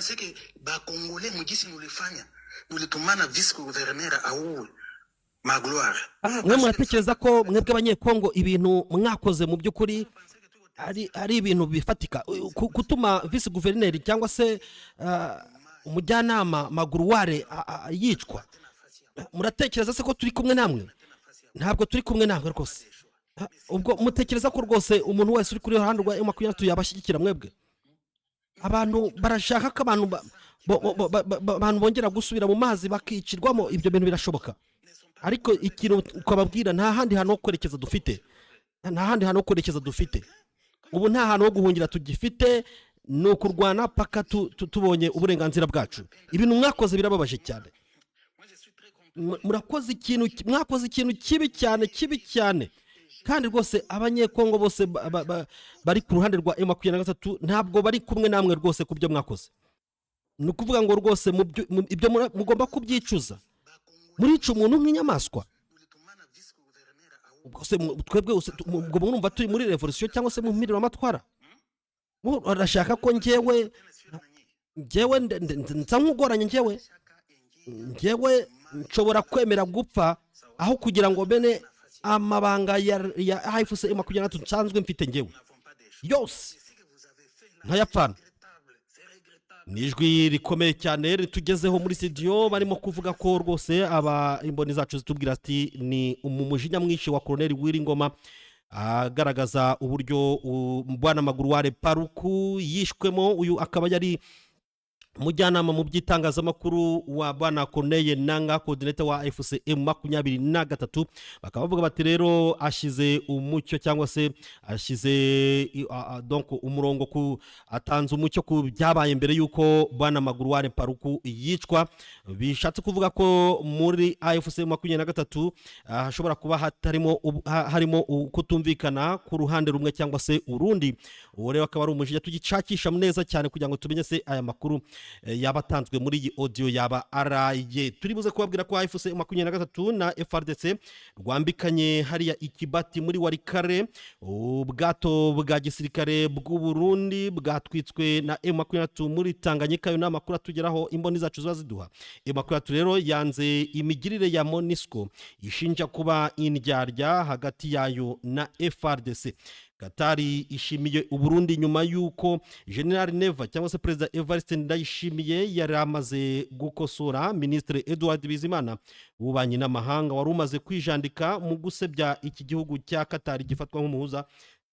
Pensez que bakongole mugisi mulifanya, mulitumana vice gouverneur auwe Magloire? Mwe muratekereza ko mwebwe Abanyekongo ibintu mwakoze mu by'ukuri ari ibintu bifatika, gutuma visi guverineri cyangwa se umujyanama Maguruware yicwa? Muratekereza se ko turi kumwe namwe? Ntabwo turi kumwe namwe rwose. Ubwo mutekereza ko rwose umuntu wese uri kuri ruhande rwa M23 yabashyigikira mwebwe? Abantu barashaka ko abantu abantu bongera gusubira mu mazi bakicirwamo. Ibyo bintu birashoboka, ariko ikintu twababwira, nta handi hantu ho kwerekeza dufite, nta handi hantu ho kwerekeza dufite ubu, nta hantu ho guhungira tugifite. Ni ukurwana paka tubonye uburenganzira bwacu. Ibintu mwakoze birababaje cyane. Murakoze ikintu, mwakoze ikintu kibi cyane, kibi cyane. Kandi rwose Abanyekongo bose bari ku ruhande rwa M23 ntabwo bari kumwe namwe rwose ku byo mwakoze. Ni ukuvuga ngo rwose ibyo mugomba kubyicuza. Murica umuntu nk'inyamaswa. Ubwo se twebwe ubwo murumva turi muri revolution cyangwa se mu mpinduramatwara? Murashaka ko njyewe nsa nk'ugoranye? Njyewe nshobora kwemera gupfa aho kugira ngo bene amabanga ya AFC M23 nsanzwe mfite njyewe yose nkayapfana. Ni ijwi rikomeye cyane ritugezeho muri studio. Barimo kuvuga ko rwose aba imboni zacu zitubwira ati ni umujinya mwinshi wa Colonel Wiringoma, agaragaza uburyo Bwana Maguruware Paruku yishwemo. Uyu akaba yari umujyanama mu by'itangazamakuru wa Bwana Corneille Nanga, coordinator wa AFC M23. Bakaba bavuga bati rero ashyize umucyo cyangwa se ashyize donc umurongo ku, atanze umucyo ku byabaye mbere y'uko Bwana Maguruware Paruku yicwa. Bishatse kuvuga ko muri AFC 23 hashobora kuba hatarimo harimo kutumvikana ku ruhande rumwe cyangwa se urundi. Uwo rero akaba ari umujinya tugishakisha neza cyane kugira ngo tumenye se aya makuru yaba atanzwe muri iyi audio yaba araye. Turi buze kubabwira ko AFC 23 na FARDC rwambikanye hariya ikibati muri Walikale. Ubwato bwa gisirikare bw'u Burundi bwatwitswe na M23 muri Tanganyika. Ayo ni amakuru atugeraho, imboni zacu ziba ziduha. M23 rero yanze imigirire ya MONUSCO, ishinja kuba indyarya hagati yayo na FARDC. Katari ishimiye Uburundi nyuma y'uko General Neva cyangwa se Perezida Evariste Ndayishimiye yari amaze gukosora Minisitiri Edouard Bizimana w'ububanyi n'amahanga, wari umaze kwijandika mu gusebya iki gihugu cya Katari gifatwa nk'umuhuza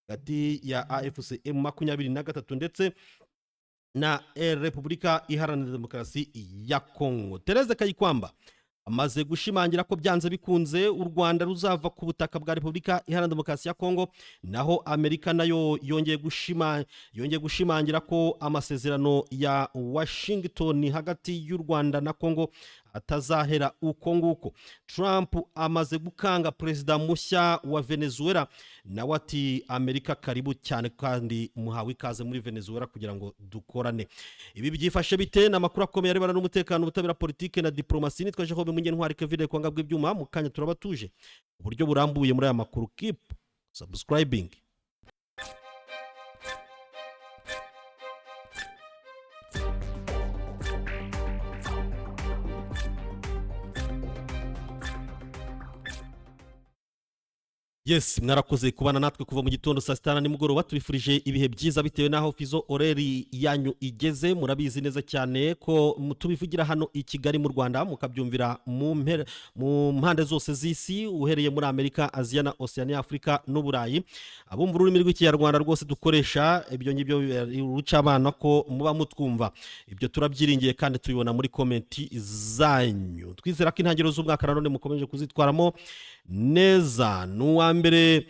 hagati ya AFC M23 ndetse na Repubulika Iharanira Demokarasi ya Kongo. Therese Kayikwamba amaze gushimangira ko byanze bikunze u Rwanda ruzava ku butaka bwa Repubulika Iharanira Demokarasi ya Kongo. Naho Amerika nayo yongeye gushimangira ko amasezerano ya Washington hagati y'u Rwanda na Kongo atazahera uko nguko. Trump amaze gukanga perezida mushya wa Venezuela, nawe ati Amerika karibu cyane kandi muhawe ikaze muri Venezuela kugira ngo dukorane. Ibi byifashe bite? Ni amakuru akomeye arebana n'umutekano, ubutabera, politike na diplomasi. Nitwa Jerome Munyentwari Kevin Kwanga bw'ibyuma. Mu kanya turaba tuje uburyo burambuye muri aya makuru. Keep subscribing. Yes, mwarakoze kubana natwe kuva mu gitondo, saa sita na nimugoroba. Tubifurije ibihe byiza bitewe n'aho fuseau horaire yanyu igeze. Murabizi neza cyane ko tubivugira hano i Kigali mu Rwanda, mukabyumvira mu mpande zose z'isi, uhereye muri Amerika, Aziya na Oceania, Afurika n'Uburayi. Abumva ururimi rw'Ikinyarwanda rwose dukoresha, ibyo ngibyo ruca abana ko muba mutwumva. Ibyo turabyiringiye kandi tubibona muri comment zanyu. Twizera ko intangiriro z'umwaka nanone mukomeje kuzitwaramo neza. Ni uwa mbere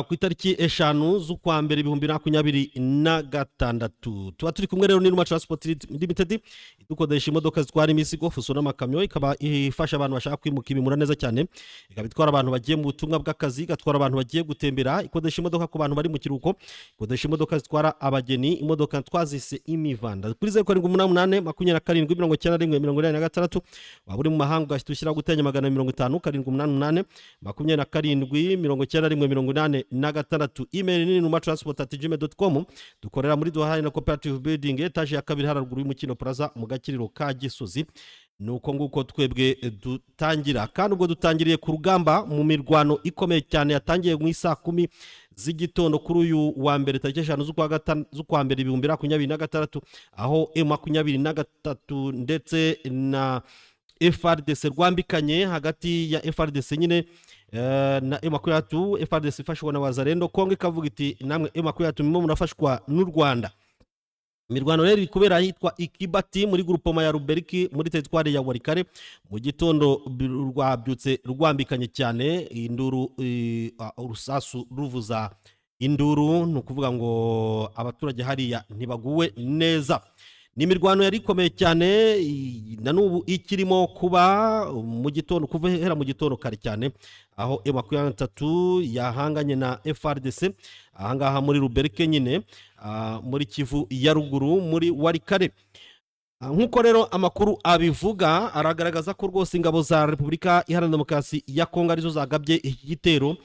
ku itariki 5 z'ukwa mbere 2026. Tuba turi kumwe rero n'Inuma Transport Limited, idukodesha imodoka zitwara imizigo, fuso n'amakamyo. Ikaba ifasha abantu bashaka kwimuka ibimura neza cyane, ikaba itwara abantu bagiye mu butumwa bw'akazi, igatwara abantu bagiye gutembera, ikodesha imodoka ku bantu bari mu kiruhuko, ikodesha imodoka zitwara abageni. Imodoka twazise imivanda. Kuri 0788 27 91 86. Waba uri mu mahanga ugahita ushyiraho guteranya 250 788 27 91. 86. Email ni numatransport@gmail.com. Dukorera muri Duhahirane na Cooperative Building, etaje ya kabiri, haruguru y'Umukino Plaza, mu gakiriro ka Gisozi. Ni uko nguko twebwe dutangira. Kandi ubwo dutangiriye ku rugamba mu mirwano ikomeye cyane yatangiye mu isaa 10 z'igitondo kuri uyu wa mbere, tariki 5 z'ukwa mbere 2026, aho M23 ndetse na FARDC rwambikanye, hagati ya FARDC nyine na M23. FARDC ifashwa na Wazalendo, Kongo ikavuga iti: "Namwe M23 murimo murafashwa n'u Rwanda." Imirwano rero iri kubera ahitwa Ikibati, muri groupement ya Ruberiki, muri teritwari ya Walikale. Mu gitondo rwabyutse rwambikanye cyane, induru, urusasu ruvuza induru. Ni ukuvuga ngo abaturage hariya ntibaguwe neza. Ni imirwano yari ikomeye cyane, na n'ubu ikirimo kuba mu gitondo, kuva hera mu gitondo kare cyane, aho M23 yahanganye na FARDC ahangaha muri Ruberike nyine, muri Kivu ya Ruguru, muri Walikale. Nk'uko rero amakuru abivuga, aragaragaza ko rwose ingabo za Repubulika Iharanira Demokarasi ya Kongo arizo zagabye iki gitero,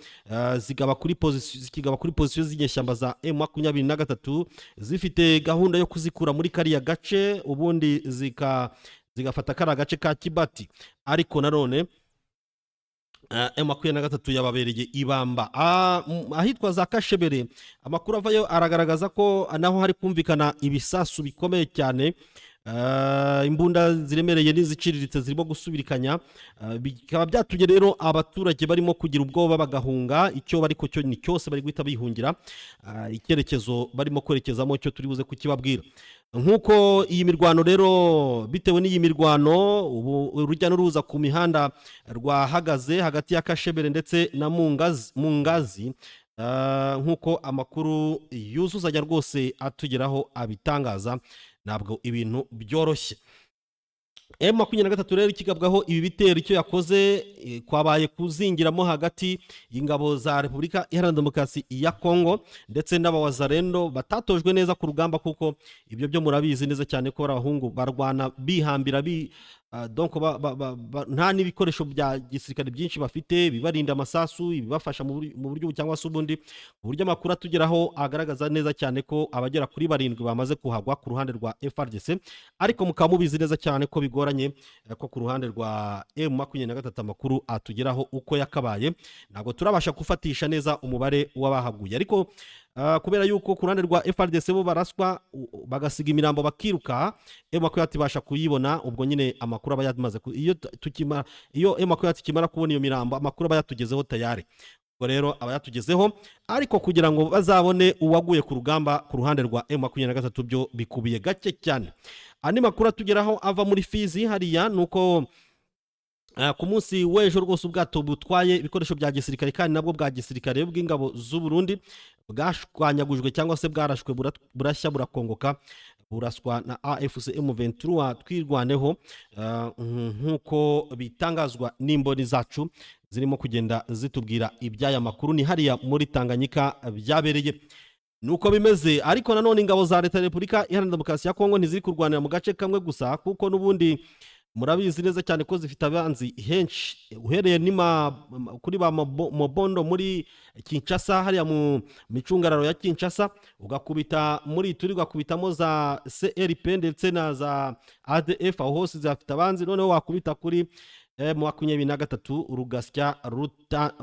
zikigaba kuri position z'inyeshyamba za M23, zifite gahunda yo kuzikura muri kariya gace, ubundi zigafata kariya gace ka Kibati. Ariko nanone M23 yababereye ibamba. Ahitwa za Kashebere, amakuru avayo aragaragaza ko naho hari kumvikana ibisasu bikomeye cyane. Imbunda ziremereye n'iziciriritse zirimo gusubirikanya. Bikaba byatumye rero abaturage barimo kugira ubwoba, bagahunga. Icyo bariko cyo ni cyose, bari guhita bihungira. Icyerekezo barimo kwerekezamo cyo turi buze kukibabwira. Nk'uko iyi mirwano rero, bitewe n'iyi mirwano, ubu urujya n'uruza ku mihanda rwahagaze hagati ya Kashebere ndetse na Mungazi. Nk'uko amakuru yuzuzanya rwose atugeraho abitangaza, ntabwo ibintu byoroshye. M23 rero ikigabwaho ibi bitero, icyo yakoze kwabaye kuzingiramo hagati ingabo za Repubulika Iharanira Demokarasi ya Kongo ndetse n'abawazarendo batatojwe neza ku rugamba, kuko ibyo byo murabizi neza cyane ko ari abahungu barwana bihambira donc nta n'ibikoresho bya gisirikare byinshi bafite bibarinda amasasu, ibibafasha mu buryo cyangwa se ubundi. Uburyo amakuru atugeraho agaragaza neza cyane ko abagera kuri barindwi bamaze kuhagwa ku ruhande rwa FARDC, ariko mukaba mubizi neza cyane ko bigoranye, ko ku ruhande rwa M23 amakuru atugeraho uko yakabaye, ntabwo turabasha gufatisha neza umubare w'abahaguye. Ariko kubera yuko ku ruhande rwa FARDC bo baraswa bagasiga imirambo bakiruka, M23 ibasha kuyibona. Ubwo nyine amakuru aba yamaze iyo M23 ikimara kubona iyo mirambo, amakuru aba yatugezeho tayari. Ubwo rero aba yatugezeho, ariko kugira ngo bazabone uwaguye ku rugamba ku ruhande rwa M23 byo bikubiye gake cyane. Andi makuru atugeraho ava muri Fizi hariya ni uko ku munsi w'ejo rwose ubwato butwaye ibikoresho bya gisirikare, kandi nabwo bwa gisirikare bw'ingabo z'u Burundi, bwashwanyagujwe cyangwa se bwarashwe, burashya, burakongoka, buraswa na AFC M23 Twirwaneho, nk'uko bitangazwa n'imboni zacu zirimo kugenda zitubwira iby'aya makuru. Ni hariya muri Tanganyika byabereye, nuko bimeze. Ariko nanone ingabo za Leta ya Repubulika Iharanira Demokarasi ya Kongo ntiziri kurwanira mu gace kamwe gusa, kuko n'ubundi murabizi neza cyane ko zifite abanzi henshi, uhereye nima kuri ba Mobondo muri Kinshasa, hariya mu micungararo ya Kinshasa, ugakubita muri Turi, ugakubitamo za CRP ndetse na za ADF, aho hose zafite abanzi. Noneho wakubita kuri M23, rugasya ruta,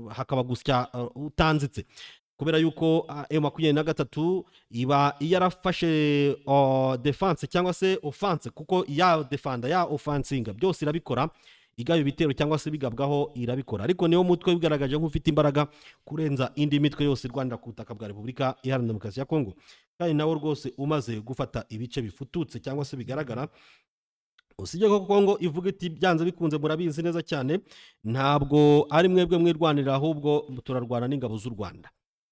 hakaba gusya utanzitse, kubera yuko M23 iba yarafashe defense cyangwa se offense, kuko ya defanda ya offensinga byose irabikora, igaba ibitero cyangwa se bigabwaho irabikora. Ariko niwo mutwe wigaragaje nk'ufite imbaraga kurenza indi mitwe yose irwanira ku butaka bwa Repubulika Iharanira Demokarasi ya Kongo, kandi nawo rwose umaze gufata ibice bifututse cyangwa se bigaragara. Usibye ko Kongo ivuga iti: "Byanze bikunze, murabizi neza cyane, ntabwo ari mwebwe mwirwanirira, ahubwo turarwana n'ingabo z'u Rwanda."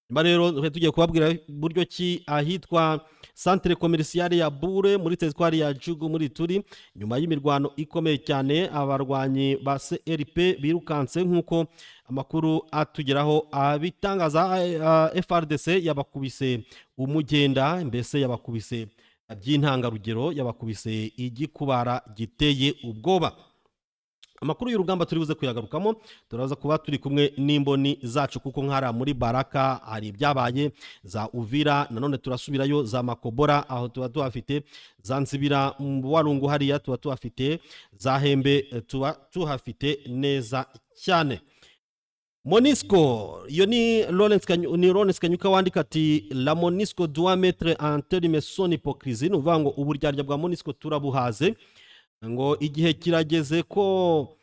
Nyuma rero twari tugiye kubabwira buryo ki ahitwa centre commercial ya Bure, muri teritwari ya Djugu, muri Turi, nyuma y'imirwano ikomeye cyane, abarwanyi ba CRP birukanse, nk'uko amakuru atugeraho abitangaza. FARDC yabakubise umugenda, mbese yabakubise by'intangarugero, yabakubise igikubara giteye ubwoba. Amakuru y'urugamba turi buze kuyagarukamo, turaza kuba turi kumwe n'imboni zacu, kuko nk'hariya muri Baraka hari ibyabaye, za Uvira nanone turasubirayo, za Makobora aho tuba tuhafite, za Nsibira mu Warungu hariya tuba tuhafite, za Hembe tuba tuhafite neza cyane. MONUSCO, iyo ni Lawrence Kanyuka wandika ati: "La MONUSCO doit mettre un terme son hypocrisie." Ni ukuvuga ngo uburyarya bwa MONUSCO turabuhaze. Ngo igihe kirageze ko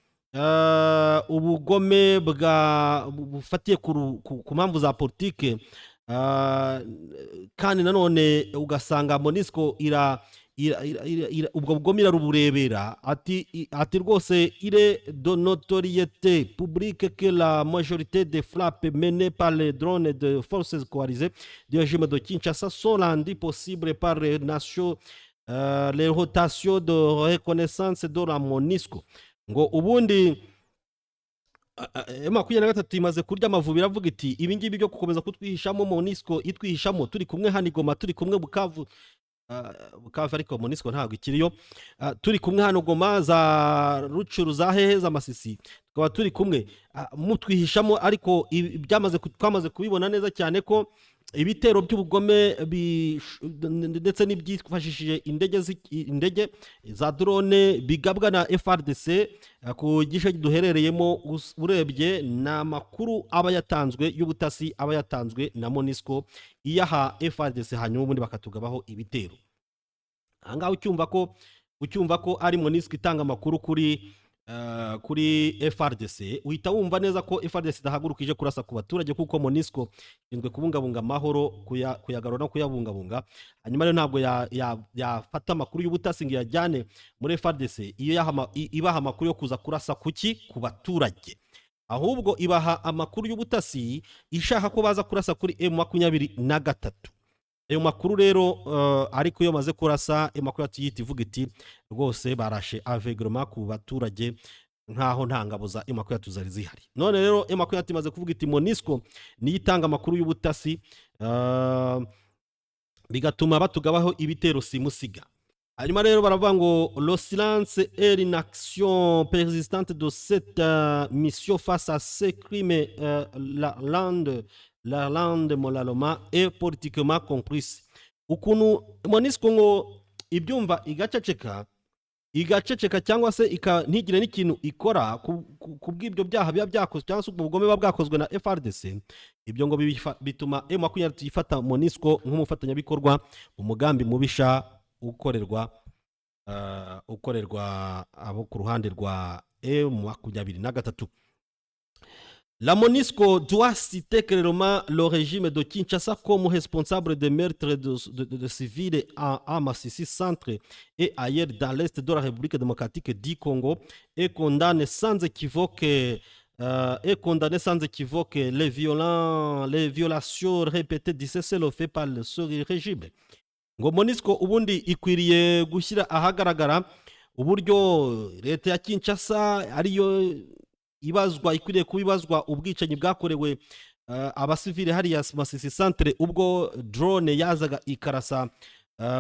ubugome bwa bufatiye ku mpamvu za politike, kandi nanone ugasanga MONUSCO ira ubwo bugome iraruburebera. Ati rwose: "Il est de notoriété publique que la majorité des frappes menées par les drones de forces coalisées du régime de Kinshasa sont rendues possibles par les nations, les rotations de reconnaissance de la MONUSCO." Ngo ubundi M23 imaze kurya amavubi, iravuga iti: "Ibi ngibi byo gukomeza kutwihishamo, MONUSCO itwihishamo, turi kumwe hano i Goma, turi kumwe Bukavu." Bukavu ariko MONUSCO ntabwo ikiriyo. Turi kumwe hano Goma, za Rutshuru, za hehe, za Masisi, tukaba turi kumwe, mutwihishamo, ariko twamaze kubibona neza cyane ko ibitero by'ubugome ndetse n'ibyifashishije indege za drone bigabwa na FARDC ku gice duherereyemo, urebye ni amakuru aba yatanzwe y'ubutasi, aba yatanzwe na MONUSCO iyaha FARDC, hanyuma ubundi bakatugabaho ibitero. Ahangaha ucyumva ko ari MONUSCO itanga amakuru kuri FARDC, uhita wumva neza ko FARDC idahaguruka ije kurasa ku baturage, kuko MONUSCO ishinzwe kubungabunga amahoro, kuyagarura no kuyabungabunga. Hanyuma rero ntabwo yafata amakuru y'ubutasi ngo iyajyane muri FARDC iyo ibaha amakuru yo kuza kurasa kuki ku baturage. Ahubwo ibaha amakuru y'ubutasi ishaka ko baza kurasa kuri M23. Ayo makuru rero, ariko iyo maze kurasa, M23 yita ivuga iti: "Rwose barashe aveuglément ku baturage, nkaho nta ngabo za M23 zari zihari." None rero M23 imaze kuvuga iti: "MONUSCO niyo itanga amakuru y'ubutasi, bigatuma batugabaho ibitero simusiga." Hanyuma rero baravuga ngo: "Le silence et l'inaction persistante de cette mission face à ces crimes la rende moralement et politiquement complice." Ukuntu MONUSCO ngo ibyumva igaceceka, igaceceka, cyangwa se ntigire n'ikintu ikora ku bw'ibyo byaha biba byakozwe, cyangwa se ubwo bugome buba bwakozwe na FARDC, ibyo ngo bituma M23 ifata MONUSCO nk'umufatanyabikorwa mu mugambi mubisha ukorerwa abo ku ruhande rwa M23. "La MONUSCO doit citer clairement le régime de Kinshasa comme responsable des meurtres de civils à Masisi Centre et ailleurs dans l'est de la République démocratique du Congo et condamner sans équivoque les violations répétées du cessez-le-feu par ce régime." Ngo MONUSCO ubundi ikwiriye gushyira ahagaragara uburyo leta ya Kinshasa ariyo ibazwa, ikwiriye kubibazwa ubwicanyi bwakorewe abasivili hariya Masisi Centre, ubwo drone yazaga ikarasa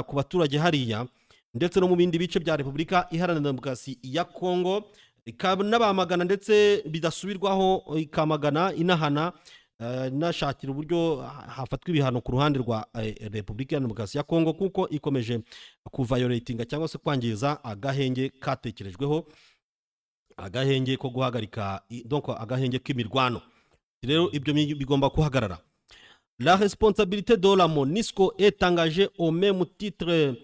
ku baturage hariya, ndetse no mu bindi bice bya Repubulika Iharanira Demokarasi ya Kongo, ikanabamagana ndetse bidasubirwaho, ikamagana, inahana, inashakira uburyo hafatwa ibihano ku ruhande rwa Repubulika Iharanira Demokarasi ya Kongo, kuko ikomeje kuviolatinga cyangwa se kwangiza agahenge katekerejweho, agahenge ko guhagarika, donc agahenge k'imirwano. Rero ibyo bigomba guhagarara. "La responsabilité de la MONUSCO est engagée au même titre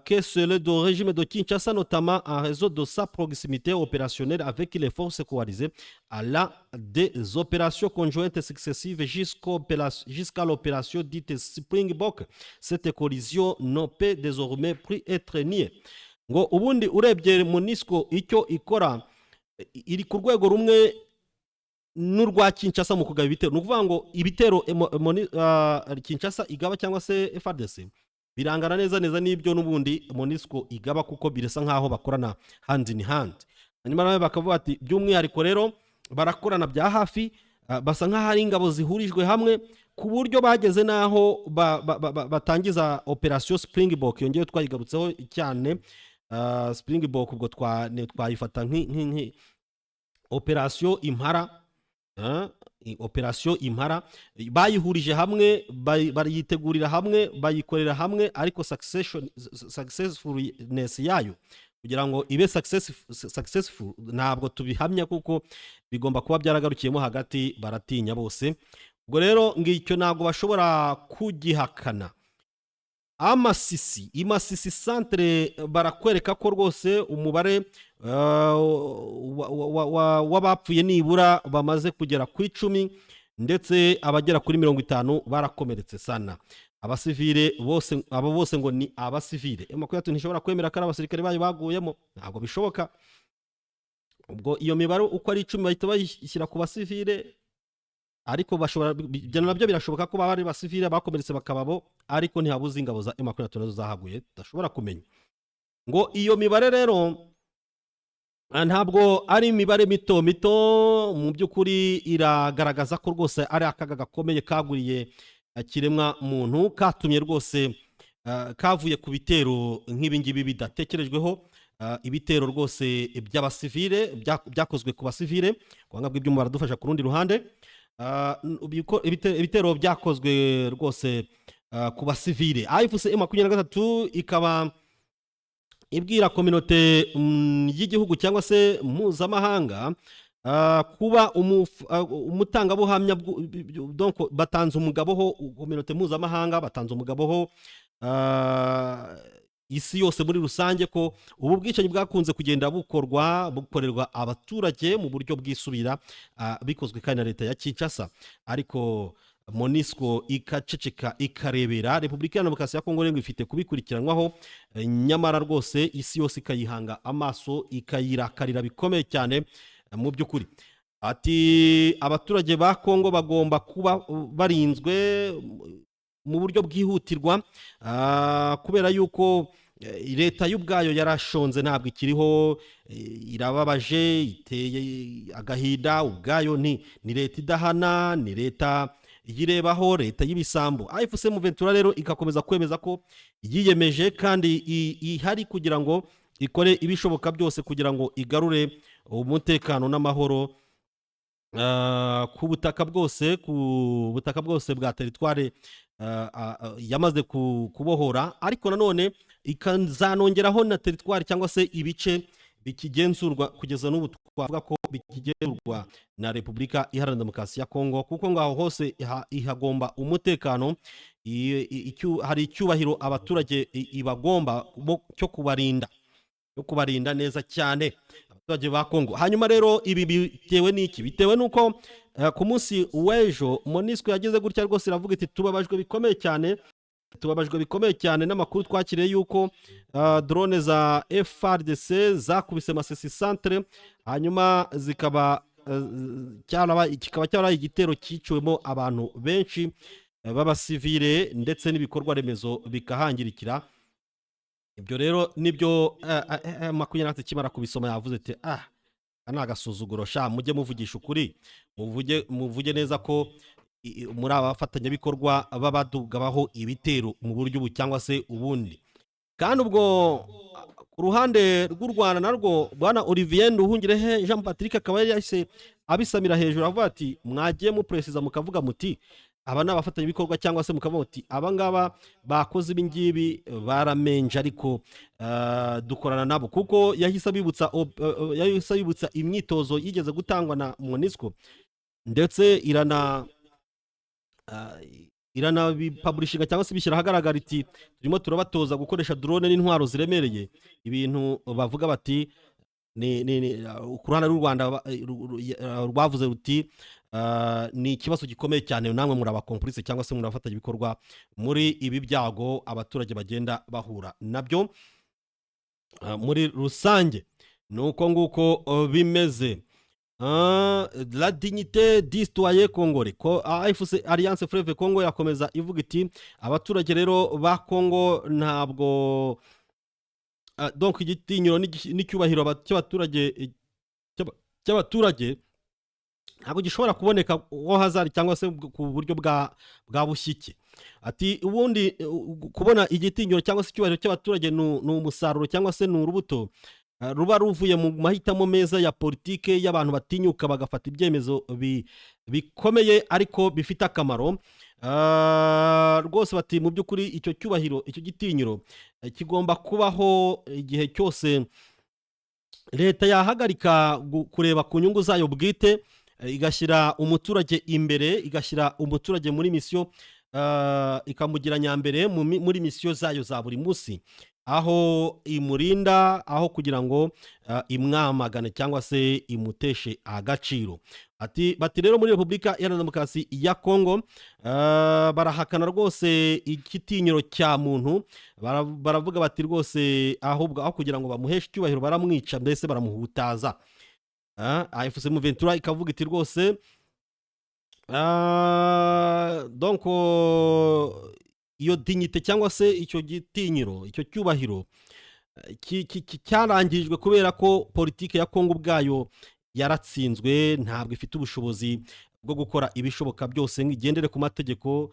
que celle du régime de Kinshasa, notamment en raison de sa proximité opérationnelle avec les forces coalisées à la des opérations conjointes successives jusqu'à l'opération dite Springbok. Cette collusion ne peut désormais plus être niée." Ngo ubundi urebye MONUSCO icyo ikora, iri ku rwego rumwe n'urwa Kinshasa mu kugaba ibitero. Ni ukuvuga ngo ibitero Kinshasa igaba cyangwa se FARDC birangana neza neza n'ibyo n'ubundi MONUSCO igaba, kuko birasa nk'aho bakorana hand in hand. Hanyuma nawe bakavuga ati: by'umwihariko rero barakorana bya hafi, basa nk'aho ari ingabo zihurijwe hamwe, ku buryo bageze n'aho batangiza operation Springbok. Yongeyeho, twayigarutseho cyane. Springbok ubwo twayifata. Opération Impara, Opération Impara bayihurije hamwe, bayitegurira hamwe, bayikorera hamwe, ariko successfulness yayo kugira ngo ibe successful ntabwo tubihamya, kuko bigomba kuba byaragarukiyemo hagati, baratinya bose. Ubwo rero ngicyo, ntabwo bashobora kugihakana. Amasisi, iMasisi centre, barakwereka ko rwose umubare w'abapfuye nibura bamaze kugera ku 10, ndetse abagera kuri 50 barakomeretse sana. Abasivile bose, abo bose ngo ni abasivile. M23 ntishobora kwemera ko ari abasirikare bayo baguyemo, ntabwo bishoboka. Ubwo iyo mibare uko ari 10 bahita bayishyira ku basivile, ariko bashobora, ibyo nabyo birashoboka ko baba ari basivile bakomeretse bakaba bo, ariko ntihabuze ingabo za M23 nazo zahaguye tudashobora kumenya. Ngo iyo mibare rero ntabwo ari imibare mito mito, mu by'ukuri iragaragaza ko rwose ari akaga gakomeye kaguriye kiremwa muntu, katumye rwose kavuye ku bitero nk'ibi ngibi bidatekerejweho, ibitero rwose by'abasivile byakozwe ku basivile. Kubanga bw'ibyuma baradufasha ku rundi ruhande. Ibitero byakozwe rwose ku basivile. AFC M23 ikaba ibwira communauté y'igihugu cyangwa se mpuzamahanga kuba umutangabuhamya donc batanze umugabo ho communauté mpuzamahanga, batanze umugabo ho isi yose muri rusange, ko ubu bwicanyi bwakunze kugenda bukorwa, bukorerwa abaturage mu buryo bwisubira, bikozwe kandi na leta ya Kinshasa, ariko MONUSCO ikaceceka, ikarebera. Repubulika ya Demokarasi ya Kongo rero ifite kubikurikiranwaho, nyamara rwose isi yose ikayihanga amaso, ikayirakarira bikomeye cyane. Mu by'ukuri ati abaturage ba Kongo bagomba kuba barinzwe mu buryo bwihutirwa, kubera yuko leta y'ubwayo yarashonze, ntabwo ikiriho, irababaje, iteye agahinda ubwayo. Ni leta idahana, ni leta yirebaho, leta y'ibisambo. AFC M23 rero igakomeza kwemeza ko yiyemeje kandi ihari kugira ngo ikore ibishoboka byose kugira ngo igarure umutekano n'amahoro ku butaka bwose bwa territoire yamaze kubohora, ariko nanone ikazanongeraho na territoire cyangwa se ibice bikigenzurwa kugeza n'ubu, twavuga ko bikigenzurwa na Repubulika Iharanira Demokarasi ya Kongo, kuko ngo aho hose ihagomba umutekano, hari icyubahiro abaturage ibagomba cyo kubarinda neza cyane abaturage ba Kongo. Hanyuma rero ibi bitewe n'iki? Bitewe n'uko ku munsi w'ejo MONUSCO yagize gutya rwose iravuga iti: "Tubabajwe bikomeye cyane, tubabajwe bikomeye cyane n'amakuru twakiriye yuko drone za FARDC zakubise Masisi centre, hanyuma zikaba kikaba cyarabaye igitero cyiciwemo abantu benshi b'abasivile, ndetse n'ibikorwa remezo bikahangirikira." Ibyo rero nibyo 23 kimara kubisoma yavuze ati: "Ah, aka ni agasuzuguro sha, mujye muvugisha ukuri, muvuge neza ko muri aba bafatanyabikorwa b'abadugabaho ibitero mu buryo ubu cyangwa se ubundi." Kandi ubwo ku ruhande rw'u Rwanda narwo, bwana Olivier Nduhungirehe Jean Patrick akaba yari yahise abisamira hejuru, avuga ati: "Mwagiye muprécisa mukavuga muti aba ni abafatanyabikorwa, cyangwa se mukavuga muti aba ngaba bakoze ibi ngibi baramenje, ariko dukorana nabo." Kuko yahise abibutsa imyitozo yigeze gutangwa na MONUSCO, ndetse iranabipublishinga cyangwa se bishyira ahagaragara, iti: "Turimo turabatoza gukoresha drone n'intwaro ziremereye." Ibintu bavuga bati ni ku ruhande rw'u Rwanda rwavuze ruti: "Ni ikibazo gikomeye cyane, namwe muri abacomplices cyangwa se muri abafatanyabikorwa muri ibi byago abaturage bagenda bahura nabyo." Muri rusange ni uko nguko bimeze. La dignité du citoyen congolais ko AFC, Alliance Fleuve Congo, yakomeza ivuga iti: "Abaturage rero ba Congo ntabwo donc igitinyiro n'icyubahiro cy'abaturage ntabwo gishobora kuboneka au hasard cyangwa se ku buryo bwa bushyike." Ati ubundi kubona igitinyiro cyangwa se icyubahiro cy'abaturage ni umusaruro cyangwa se ni urubuto. Ruba ruvuye mu mahitamo meza ya politike y'abantu batinyuka bagafata ibyemezo bikomeye ariko bifite akamaro. Rwose bati mu by'ukuri icyo cyubahiro, icyo gitinyiro kigomba kubaho igihe cyose leta yahagarika kureba ku nyungu zayo bwite, igashyira umuturage imbere, igashyira umuturage muri mission, ikamugira nyambere muri mission zayo za buri munsi, aho imurinda, aho kugira ngo imwamagane cyangwa se imuteshe agaciro. Ati bati rero muri Repubulika Iharanira Demokarasi ya Kongo barahakana rwose igitinyiro cya muntu. Baravuga bati rwose ahubwo aho kugira ngo bamuheshe icyubahiro baramwica, mbese baramuhutaza. AFC M23 ikavuga iti rwose donc iyo dignité cyangwa se icyo gitinyiro, icyo cyubahiro cyarangijwe kubera ko politike ya Kongo ubwayo yaratsinzwe, ntabwo ifite ubushobozi bwo gukora ibishoboka byose ngo igendere ku mategeko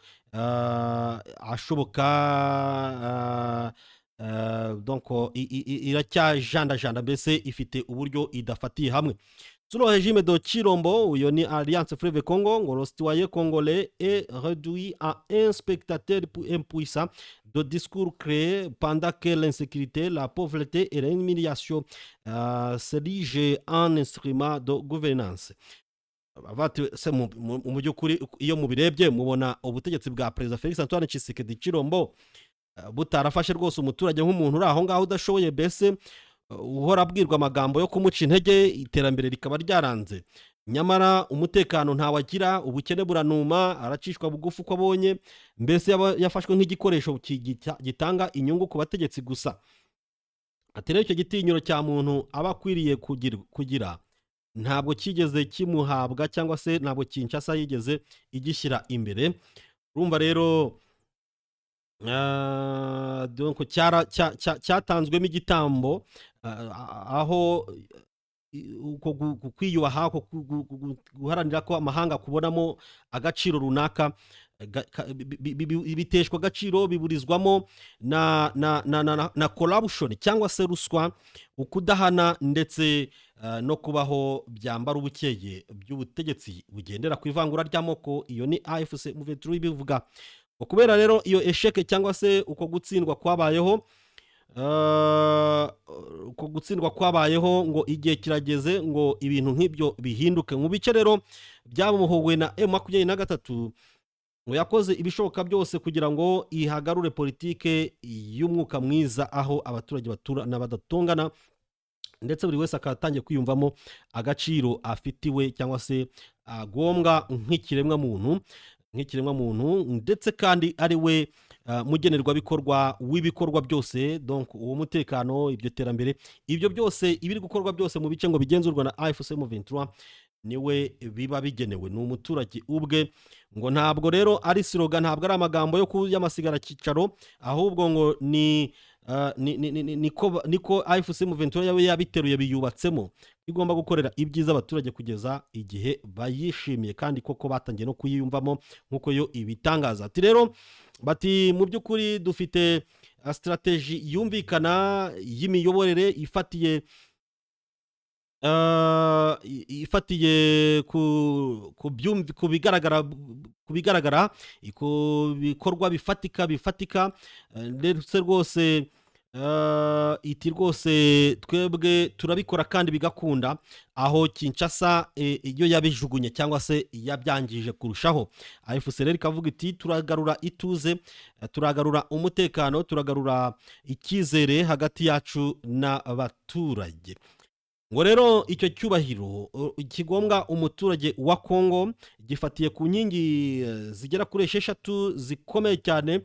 ashoboka. Donc iracyajandajanda, mbese ifite uburyo idafatiye hamwe. Sous le régime de Tshilombo, uyo ni Alliance Fleuve Congo, ngo le citoyen congolais est réduit à un spectateur impuissant de discours créés pendant que l'insécurité, la pauvreté et l'humiliation s'érigent en instrument de gouvernance. Bati se mu by'ukuri iyo mubirebye mubona ubutegetsi bwa Perezida Felix Antoine Tshisekedi Tshilombo butarafashe rwose umuturage nk'umuntu uri aho ngaho udashoboye, mbese uhora abwirwa amagambo yo kumuca intege, iterambere rikaba ryaranze, nyamara umutekano ntawagira, ubukene buranuma, aracishwa bugufi uko abonye, mbese yafashwe nk'igikoresho gitanga inyungu ku bategetsi gusa? Ati rero icyo gitinyiro cya muntu aba akwiriye kugira ntabwo kigeze kimuhabwa, cyangwa se ntabwo Kinshasa yigeze igishyira imbere. Urumva rero donc cyatanzwemo igitambo, aho uko kwiyubaha, uko guharanira ko amahanga kubonamo agaciro runaka biteshwa agaciro, biburizwamo na corruption cyangwa se ruswa, ukudahana, ndetse no kubaho byambara ubukeye by'ubutegetsi bugendera ku ivangura ry'amoko. Iyo ni AFC M23 ibivuga. Ngo kubera rero iyo échec cyangwa se uko gutsindwa kwabayeho, uko gutsindwa kwabayeho, ngo igihe kirageze ngo ibintu nk'ibyo bihinduke. Mu bice rero byamuhuwe na M23, ngo yakoze ibishoboka byose kugira ngo ihagarure politike y'umwuka mwiza, aho abaturage baturana badatongana, ndetse buri wese akaba atangiye kwiyumvamo agaciro afitiwe cyangwa se agombwa nk'ikiremwamuntu, ndetse kandi ari we mugenerwabikorwa w'ibikorwa byose. Donc uwo mutekano, iryo terambere, ibyo byose, ibiri gukorwa byose mu bice ngo bigenzurwa na AFC M23, niwe biba bigenewe, ni umuturage ubwe. Ngo ntabwo rero ari slogan, ntabwo ari amagambo yo ku y'amasigara cyicaro, ahubwo ngo ni niko AFC M23 yawe yabiteruye, biyubatsemo, igomba gukorera ibyiza abaturage kugeza igihe bayishimiye, kandi koko batangiye no kuyiyumvamo nk'uko yo ibitangaza. Ati rero bati mu by'ukuri dufite stratégie yumvikana y'imiyoborere ifatiye ku bigaragara, ku bikorwa bifatika, ndetse rwose iti rwose twebwe turabikora kandi bigakunda, aho Kinshasa iyo yabijugunye cyangwa se yabyangije kurushaho. AFC rero ikavuga iti turagarura ituze, turagarura umutekano, turagarura icyizere hagati yacu n'abaturage. Ngo rero icyo cyubahiro kigombwa umuturage wa Kongo gifatiye ku nkingi zigera kuri 6 zikomeye cyane,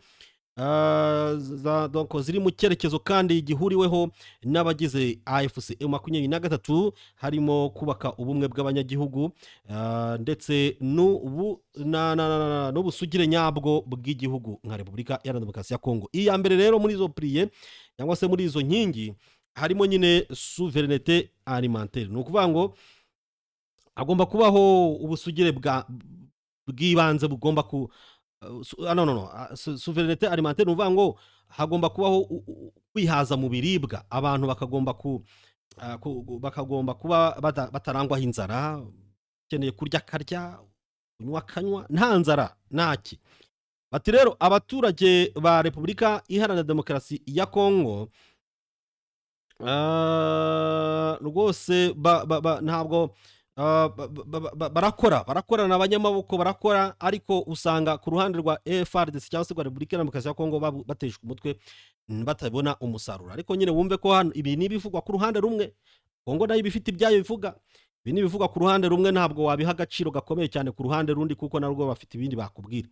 donc ziri mu cyerekezo kandi gihuriweho n'abagize AFC M23, harimo kubaka ubumwe bw'abanyagihugu, ndetse n'ubusugire nyabwo bw'igihugu nka Repubulika Iharanira Demokarasi ya Kongo. Iya mbere rero muri izo piliers cyangwa se muri izo nkingi harimo nyine souveraineté alimentaire. Ni ukuvuga ngo hagomba kubaho ubusugire bw'ibanze bugomba ku no no no souveraineté alimentaire, ni ukuvuga ngo hagomba kubaho kwihaza mu biribwa, abantu bakagomba ku Bakagomba kuba batarangwaho inzara, ukeneye kurya akarya, kunywa akanywa, nta nzara ntaki. Bati rero abaturage ba Repubulika Iharanira Demokarasi ya Kongo rwose ntabwo barakora, barakorana abanyamaboko, barakora, ariko usanga ku ruhande rwa FARDC cyangwa se rwa Repubulika Iharanira Demokarasi ya Kongo bateshwa umutwe, batabona umusaruro. Ariko nyine wumve ko hano ibi ni ibivugwa ku ruhande rumwe, Kongo nayo iba ifite ibyayo bivuga. Ibi ni ibivugwa ku ruhande rumwe, ntabwo wabiha agaciro gakomeye cyane ku ruhande rundi, kuko narwo bafite ibindi bakubwira.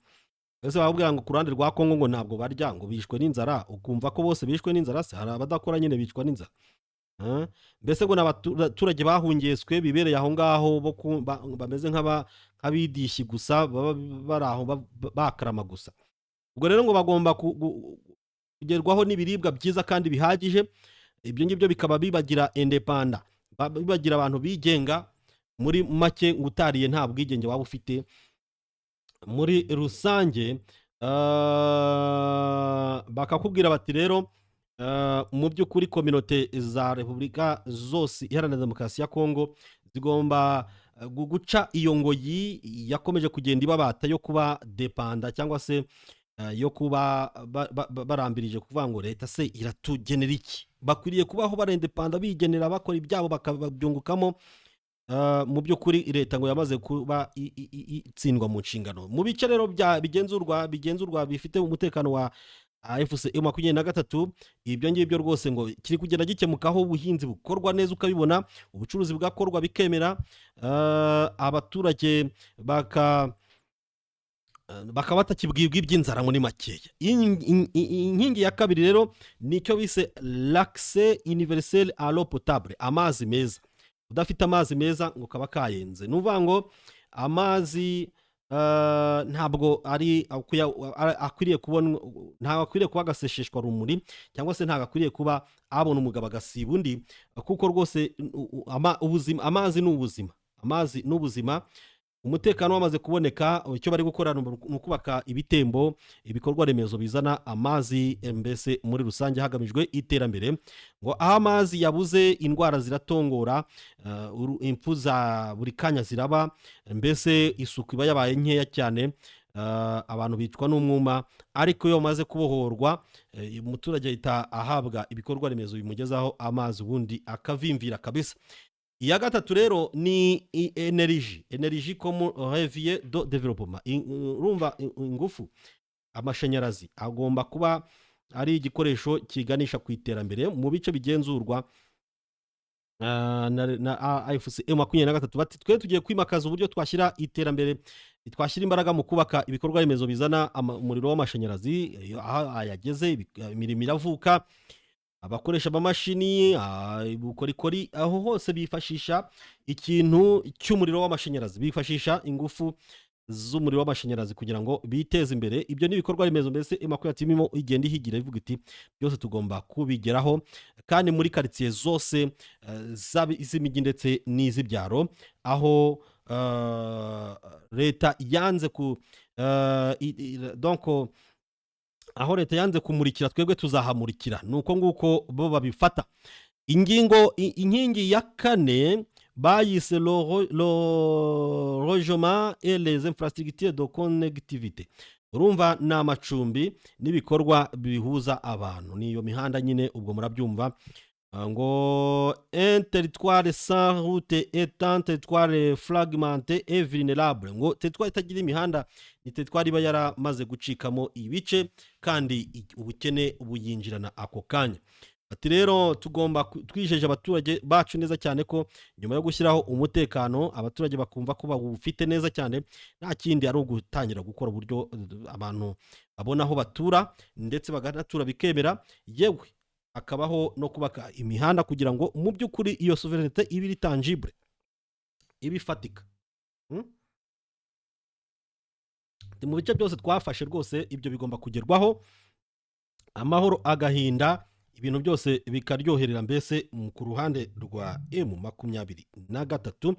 Ese bakubwira ngo ku ruhande rwa Kongo ngo ntabwo barya, ngo bishwe n'inzara, ukumva ko bose bishwe n'inzara? Se hari abadakora nyine bicwa n'inzara? Ah, mbese ngo ni abaturage bahungeswe, bibereye aho ngaho, bo bameze nk'abidishyi gusa, baba bari aho bakarama gusa. Ubwo rero ngo bagomba kugerwaho n'ibiribwa byiza kandi bihagije. Ibyo ngibyo bikaba bibagira indépendants, bibagira abantu bigenga. Muri make, ngo utariye nta bwigenge waba ufite. Muri rusange bakakubwira bati rero mu by'ukuri communauté za Repubulika zose Iharanira Demokarasi ya Kongo zigomba guca iyo ngoyi yakomeje kugenda ibabata yo kuba dépendant, cyangwa se yo kuba barambirije kuvuga ngo leta se iratugenera iki. Bakwiriye kubaho bari indépendants, bigenera, bakora ibyabo bakabyungukamo. Mu by'ukuri leta ngo yamaze kuba itsindwa mu nshingano. Mu bice rero bigenzurwa bifite umutekano wa AFC M23, ibyo ngibyo rwose ngo kiri kugenda gikemukaho. Ubuhinzi bukorwa neza ukabibona, ubucuruzi bugakorwa bikemera, abaturage bakaba batakibwirwa iby'inzara muri makeya. Inkingi ya kabiri rero ni icyo bise l'accès universel à l'eau potable, amazi meza. Udafite amazi meza ngo kaba kayenze. Ni ukuvuga ngo amazi ntabwo ari akwiriye kubona, ntabwo akwiriye kuba agasesheshwa rumuri, cyangwa se ntabwo akwiriye kuba abona umugabo agasiba undi, kuko rwose ubuzima, amazi ni ubuzima, amazi ni ubuzima. Umutekano wamaze kuboneka, icyo bari gukora ni ukubaka ibitembo, ibikorwa remezo bizana amazi, mbese muri rusange hagamijwe iterambere. Ngo aho amazi yabuze indwara ziratongora, impfu za buri kanya ziraba, mbese isuku iba yabaye nkeya cyane, abantu bicwa n'umwuma. Ariko iyo bamaze kubohorwa, umuturage ahita ahabwa ibikorwa remezo bimugezaho amazi, ubundi akavimvira kabisa. Iya gatatu rero ni énergie, énergie comme levier de développement. Urumva ingufu, amashanyarazi agomba kuba ari igikoresho kiganisha ku iterambere mu bice bigenzurwa na AFC M23. Bati twe tugiye kwimakaza uburyo twashyira iterambere, twashyira imbaraga mu kubaka ibikorwa remezo bizana umuriro w'amashanyarazi. Iyo aho ayageze imirimo iravuka, abakoresha amamashini, ubukorikori, aho hose bifashisha ikintu cy'umuriro w'amashanyarazi, bifashisha ingufu z'umuriro w'amashanyarazi kugira ngo biteze imbere. Ibyo ni ibikorwa remezo mbese M23 irimo igenda ihigira, ivuga iti byose tugomba kubigeraho, kandi muri karitsiye zose z'imijyi ndetse n'iz'ibyaro, aho leta yanze ku donc aho leta yanze kumurikira, twebwe tuzahamurikira. Ni uko nguko bo babifata. Ingingo inkingi ya kane bayise le logement et les infrastructures de connectivité. Urumva ni amacumbi n'ibikorwa bihuza abantu, niyo mihanda nyine, ubwo murabyumva. Ngo un territoire sans route est un territoire fragmenté et vulnérable. Ngo territoire itagira imihanda ni territoire iba yaramaze gucikamo ibice, kandi ubukene buyinjirana ako kanya. Ati rero tugomba twijeje abaturage bacu neza cyane ko nyuma yo gushyiraho umutekano, abaturage bakumva ko bawufite neza cyane, nta kindi ari ugutangira gukora uburyo abantu babona aho batura, ndetse baganatura bikemera, yewe hakabaho no kubaka imihanda, kugira ngo mu by'ukuri iyo souveraineté ibe iri tangible, ibe ifatika. Mu bice byose twafashe rwose ibyo bigomba kugerwaho, amahoro agahinda, ibintu byose bikaryoherera mbese ku ruhande rwa M23.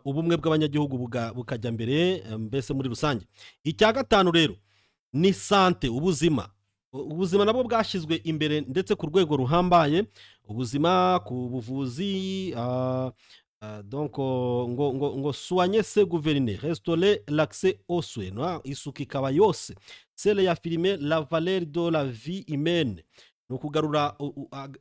Ubumwe bw'abanyagihugu bukajya mbere, mbese muri rusange. Icya gatanu rero ni santé, ubuzima. Ubuzima nabwo bwashyizwe imbere ndetse ku rwego ruhambaye. Ubuzima, ku buvuzi, donc ngo soigner, c'est gouverner, restaurer l'accès aux soins, no? Isuku ikaba yose, c'est réaffirmer la valeur de la vie humaine, ni ukugarura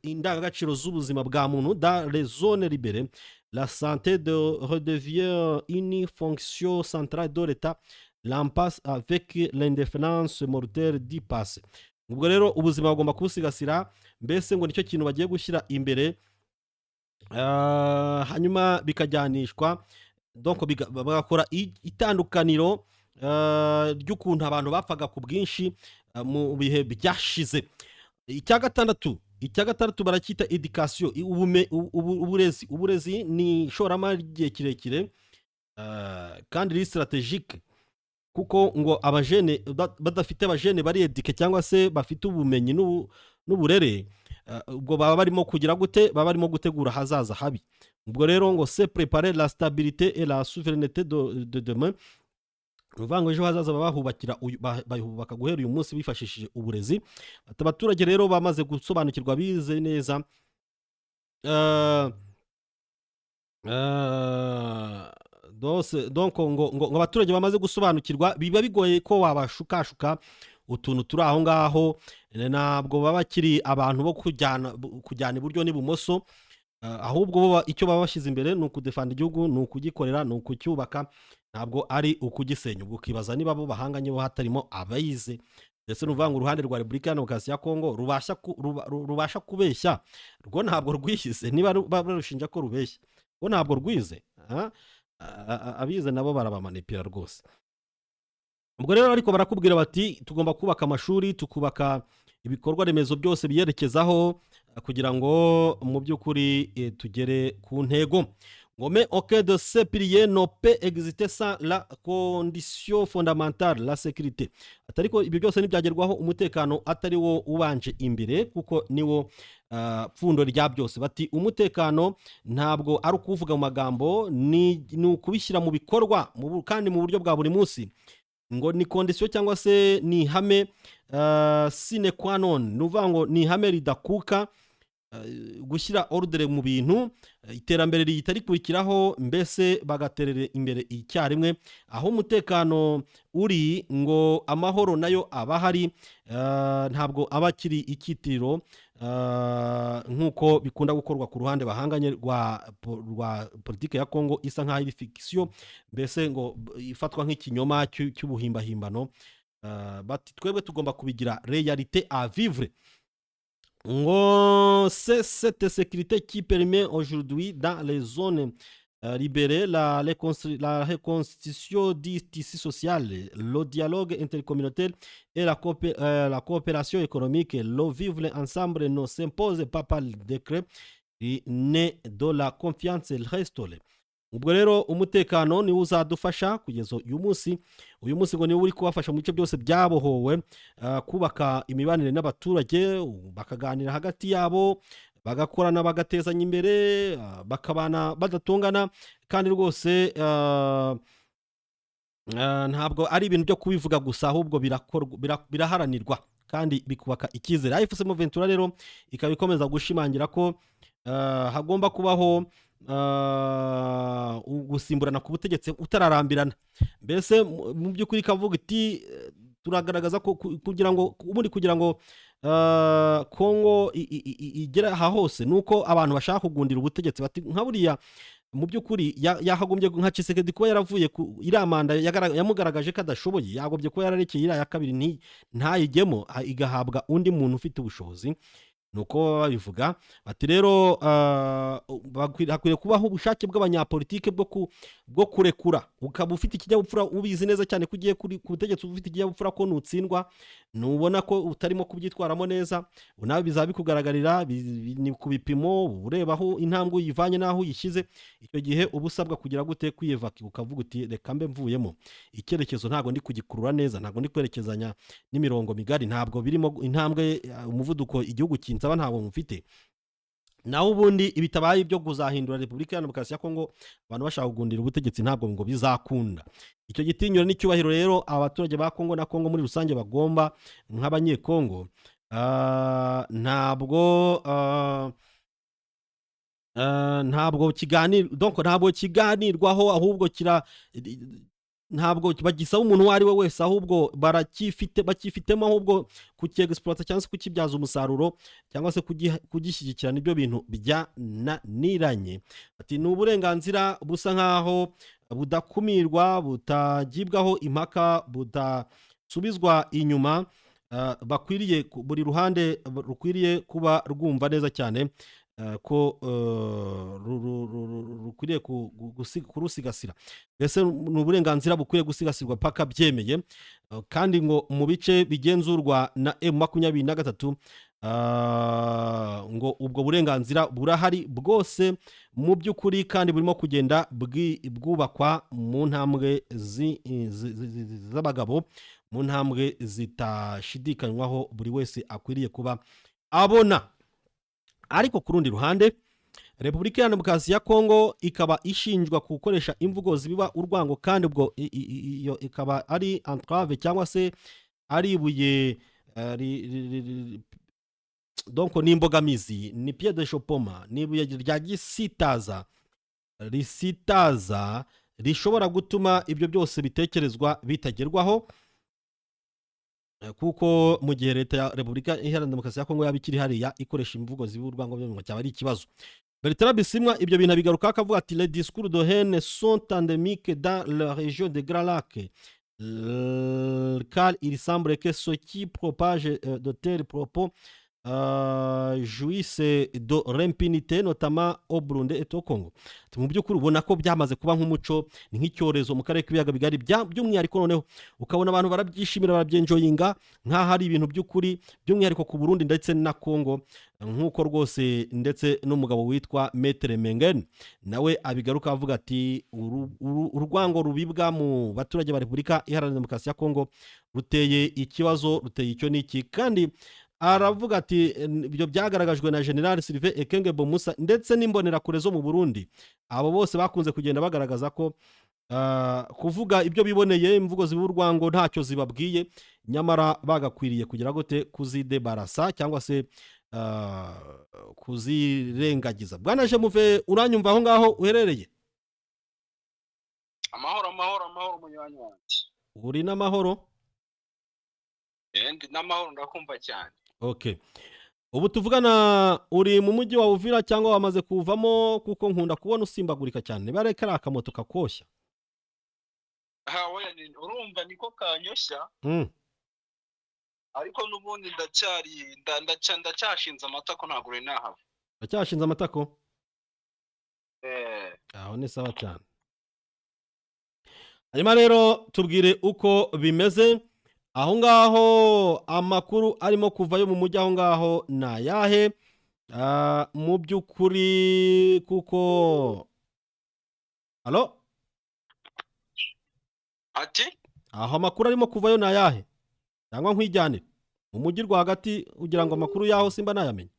indangagaciro z'ubuzima bwa muntu. Dans les zones libérées, la santé de redevient une fonction centrale de l'État, l'impasse avec l'indifférence mortelle du passé. Ubwo rero ubuzima bagomba kubusigasira, mbese ngo nicyo kintu bagiye gushyira imbere. Hanyuma bikajyanishwa, donc bagakora itandukaniro ry'ukuntu abantu bapfaga ku bwinshi mu bihe byashize. Icya gatandatu baracyita éducation, uburezi. Uburezi ni ishoramari ry'igihe kirekire kandi riri stratégique, kuko ngo abajene badafite abajene bari éduqués cyangwa se bafite ubumenyi n'uburere, ubwo baba barimo kugira gute? Baba barimo gutegura ahazaza habi. Ubwo rero ngo c'est préparer la stabilité et la souveraineté de demain. Ni ukuvuga ngo ejo hazaza baba bahubakira bahubaka guhera uyu munsi bifashishije uburezi. Ati abaturage rero bamaze gusobanukirwa, bize neza, donc ngo abaturage bamaze gusobanukirwa, biba bigoye ko wabashukashuka utuntu turi aho ngaho. Ntabwo baba bakiri abantu bo kujyana iburyo n'ibumoso, ahubwo bo icyo baba bashyize imbere ni ukudefanda igihugu, ni ukugikorera, ni ukucyubaka, ntabwo ari ukugisenya. Ubwo ukibaza niba bo bahanganye bo hatarimo abayize. Ndetse ni ukuvuga ngo uruhande rwa Repubulika ya Demokarasi ya Kongo rubasha kubeshya, rwo ntabwo rwishyize. Niba barushinja ko rubeshya, rwo ntabwo rwize. Ah, abize nabo barabamanipira rwose. Ubwo rero ariko barakubwira bati tugomba kubaka amashuri, tukubaka ibikorwa remezo byose biyerekezaho kugira ngo mu by'ukuri tugere ku ntego. Ngo mais aucun de ces piliers ne peut exister sans la condition fondamentale, la sécurité. Ati ariko ibyo byose ntibyagerwaho umutekano atari wo ubanje imbere, kuko niwo pfundo rya byose. Bati umutekano ntabwo ari ukuwuvuga mu magambo, ni ukubishyira mu bikorwa kandi mu buryo bwa buri munsi. Ngo ni condition cyangwa se ni ihame sine qua non, ni ukuvuga ngo ni ihame ridakuka, gushyira ordre mu bintu, iterambere rihita rikurikiraho, mbese bagaterera imbere icyarimwe. Aho umutekano uri, ngo amahoro nayo aba ahari, ntabwo aba akiri icyitiriro nk'uko bikunda gukorwa ku ruhande bahanganye rwa politiki ya Kongo isa nk'aho iri fiction, mbese ngo ifatwa nk'ikinyoma cy'ubuhimbahimbano. Bati twebwe tugomba kubigira réalité à vivre. Ngo c'est cette sécurité qui permet aujourd'hui, dans les zones libérées, la reconstitution du tissu social, le dialogue intercommunautaire et la coopération économique. Le vivre ensemble ne s'impose pas par décret, il naît de la confiance restaurée. Ubwo rero umutekano niwo uzadufasha kugeza uyu munsi. Uyu munsi ngo niwo uri kubafasha mu bice byose byabohowe kubaka imibanire n'abaturage, bakaganira hagati yabo, bagakorana, bagatezanya imbere, bakabana badatongana. Kandi rwose ntabwo ari ibintu byo kubivuga gusa, ahubwo birakorwa, biraharanirwa kandi bikubaka icyizere. AFC M23 rero ikaba ikomeza gushimangira ko hagomba kubaho gusimburana ku butegetsi utararambirana. Mbese mu by'ukuri ikavuga iti turagaragaza ko kugira ngo ubundi kugira ngo Kongo igere aha hose, ni uko abantu bashaka kugundira ubutegetsi. Bati nka buriya mu by'ukuri yakagombye nka Tshisekedi kuba yaravuye ku iriya manda yamugaragaje ko adashoboye, yagombye kuba yararekeye iriya ya kabiri ntayijyemo, igahabwa undi muntu ufite ubushobozi. Ni uko baba babivuga. Bati rero hakwiye kubaho ubushake bw'abanyapolitike bwo kurekura, ukaba ufite ikinyabupfura, ubizi neza cyane ko ugiye ku butegetsi, ufite ikinyabupfura ko nutsindwa, nubona ko utarimo kubyitwaramo neza, nawe bizaba bikugaragarira, ni ku bipimo ureba aho intambwe uyivanye n'aho uyishyize. Icyo gihe uba usabwa kugira gute? Kwiyevaka, ukavuga uti reka mbe mvuyemo, icyerekezo ntabwo ndi kugikurura neza, ntabwo ndi kwerekezanya n'imirongo migari, ntabwo birimo intambwe, umuvuduko igihugu kinsaba ntabwo mufite. Naho ubundi ibitabaye ibyo kuzahindura Repubulika ya Demokarasi ya Kongo, abantu bashaka kugundira ubutegetsi, ntabwo ngo bizakunda. Icyo gitinyiro n'icyubahiro rero abaturage ba Kongo na Kongo muri rusange bagomba nk'abanyekongo, ntabwo Ntabwo kiganir donc ntabwo kiganirwaho, ahubwo kira ntabwo bagisaba umuntu uwo ari we wese, ahubwo baracyifite, bakifitemo, ahubwo kucyexploita cyangwa se kukibyaza umusaruro cyangwa se kugishyigikira nibyo bintu byananiranye. Ati ni uburenganzira busa nkaho budakumirwa, butagibwaho impaka, budasubizwa inyuma, bakwiriye buri ruhande rukwiriye kuba rwumva neza cyane ko rukwiriye kurusigasira. Mbese ni uburenganzira bukwiye gusigasirwa paka byemeye. Kandi ngo mu bice bigenzurwa na M23, ngo ubwo burenganzira burahari bwose mu by'ukuri, kandi burimo kugenda bwubakwa mu ntambwe z'abagabo, mu ntambwe zitashidikanywaho, buri wese akwiriye kuba abona. Ariko ku rundi ruhande, Repubulika Iharanira Demokarasi ya Kongo ikaba ishinjwa gukoresha imvugo zibiba urwango, kandi ubwo iyo ikaba ari entrave cyangwa se ari ibuye, donc ni imbogamizi, ni pierre d'achoppement, ni ibuye rya gisitaza risitaza rishobora gutuma ibyo byose bitekerezwa bitagerwaho. Kuko mu gihe leta ya Repubulika Iharanira Demokarasi ya Kongo yaba ikiri hariya ikoresha imvugo ziba urwango, byo cyaba ari ikibazo. Bertrand Bisimwa ibyo bintu abigarukaho, akavuga ati: "Les discours de haine sont endémiques dans la région des Grands Lacs, car il semble que ceux qui propagent de tels propos jouissent de l'impunité, notamment au Burundi et au Congo." Ati, mu by'ukuri ubona ko byamaze kuba nk'umuco, ni nk'icyorezo mu karere k'ibiyaga bigari, by'umwihariko noneho ukabona abantu barabyishimira, barabyenjoyinga nk'aho ari ibintu by'ukuri, by'umwihariko ku Burundi ndetse na Congo, nk'uko rwose ndetse n'umugabo witwa Maître Mengen nawe abigaruka avuga ati urwango rubibwa mu baturage ba Repubulika Iharanira Demokarasi ya Kongo ruteye ikibazo, ruteye icyo n'iki. Kandi aravuga ati ibyo byagaragajwe na General Sylvain Ekenge Bomusa ndetse n'imbonerakure zo mu Burundi. Abo bose bakunze kugenda bagaragaza ko kuvuga ibyo biboneye, imvugo ziba urwango, ntacyo zibabwiye, nyamara bagakwiriye kugira gute? Kuzidebarasa cyangwa se kuzirengagiza. Bwana Jemuve, uranyumva aho ngaho uherereye? Amahoro, amahoro, amahoro, munywanyi wanjye. Uri n'amahoro? Ndi n'amahoro, ndakumva cyane. Okay, ubu tuvugana uri mu mujyi wa Uvira cyangwa wamaze kuwuvamo? Kuko nkunda kubona usimbagurika cyane, niba ari kariya akamoto kakoshya. Aha oya, urumva niko kanyoshya. Ariko n'ubundi ndacyari ndacyashinze amatako, ntabwo uri nahava. Uracyashinze amatako? Eh. Aho ni sawa cyane. Hanyuma rero tubwire uko bimeze aho ngaho, amakuru arimo kuvayo mu mujyi aho ngaho ni ayahe? Mu by'ukuri kuko alo? Ati? Aho amakuru arimo kuvayo ni ayahe? Cyangwa nkwijyanire mu mujyi rwagati ugira ngo amakuru yaho simba nayamenye?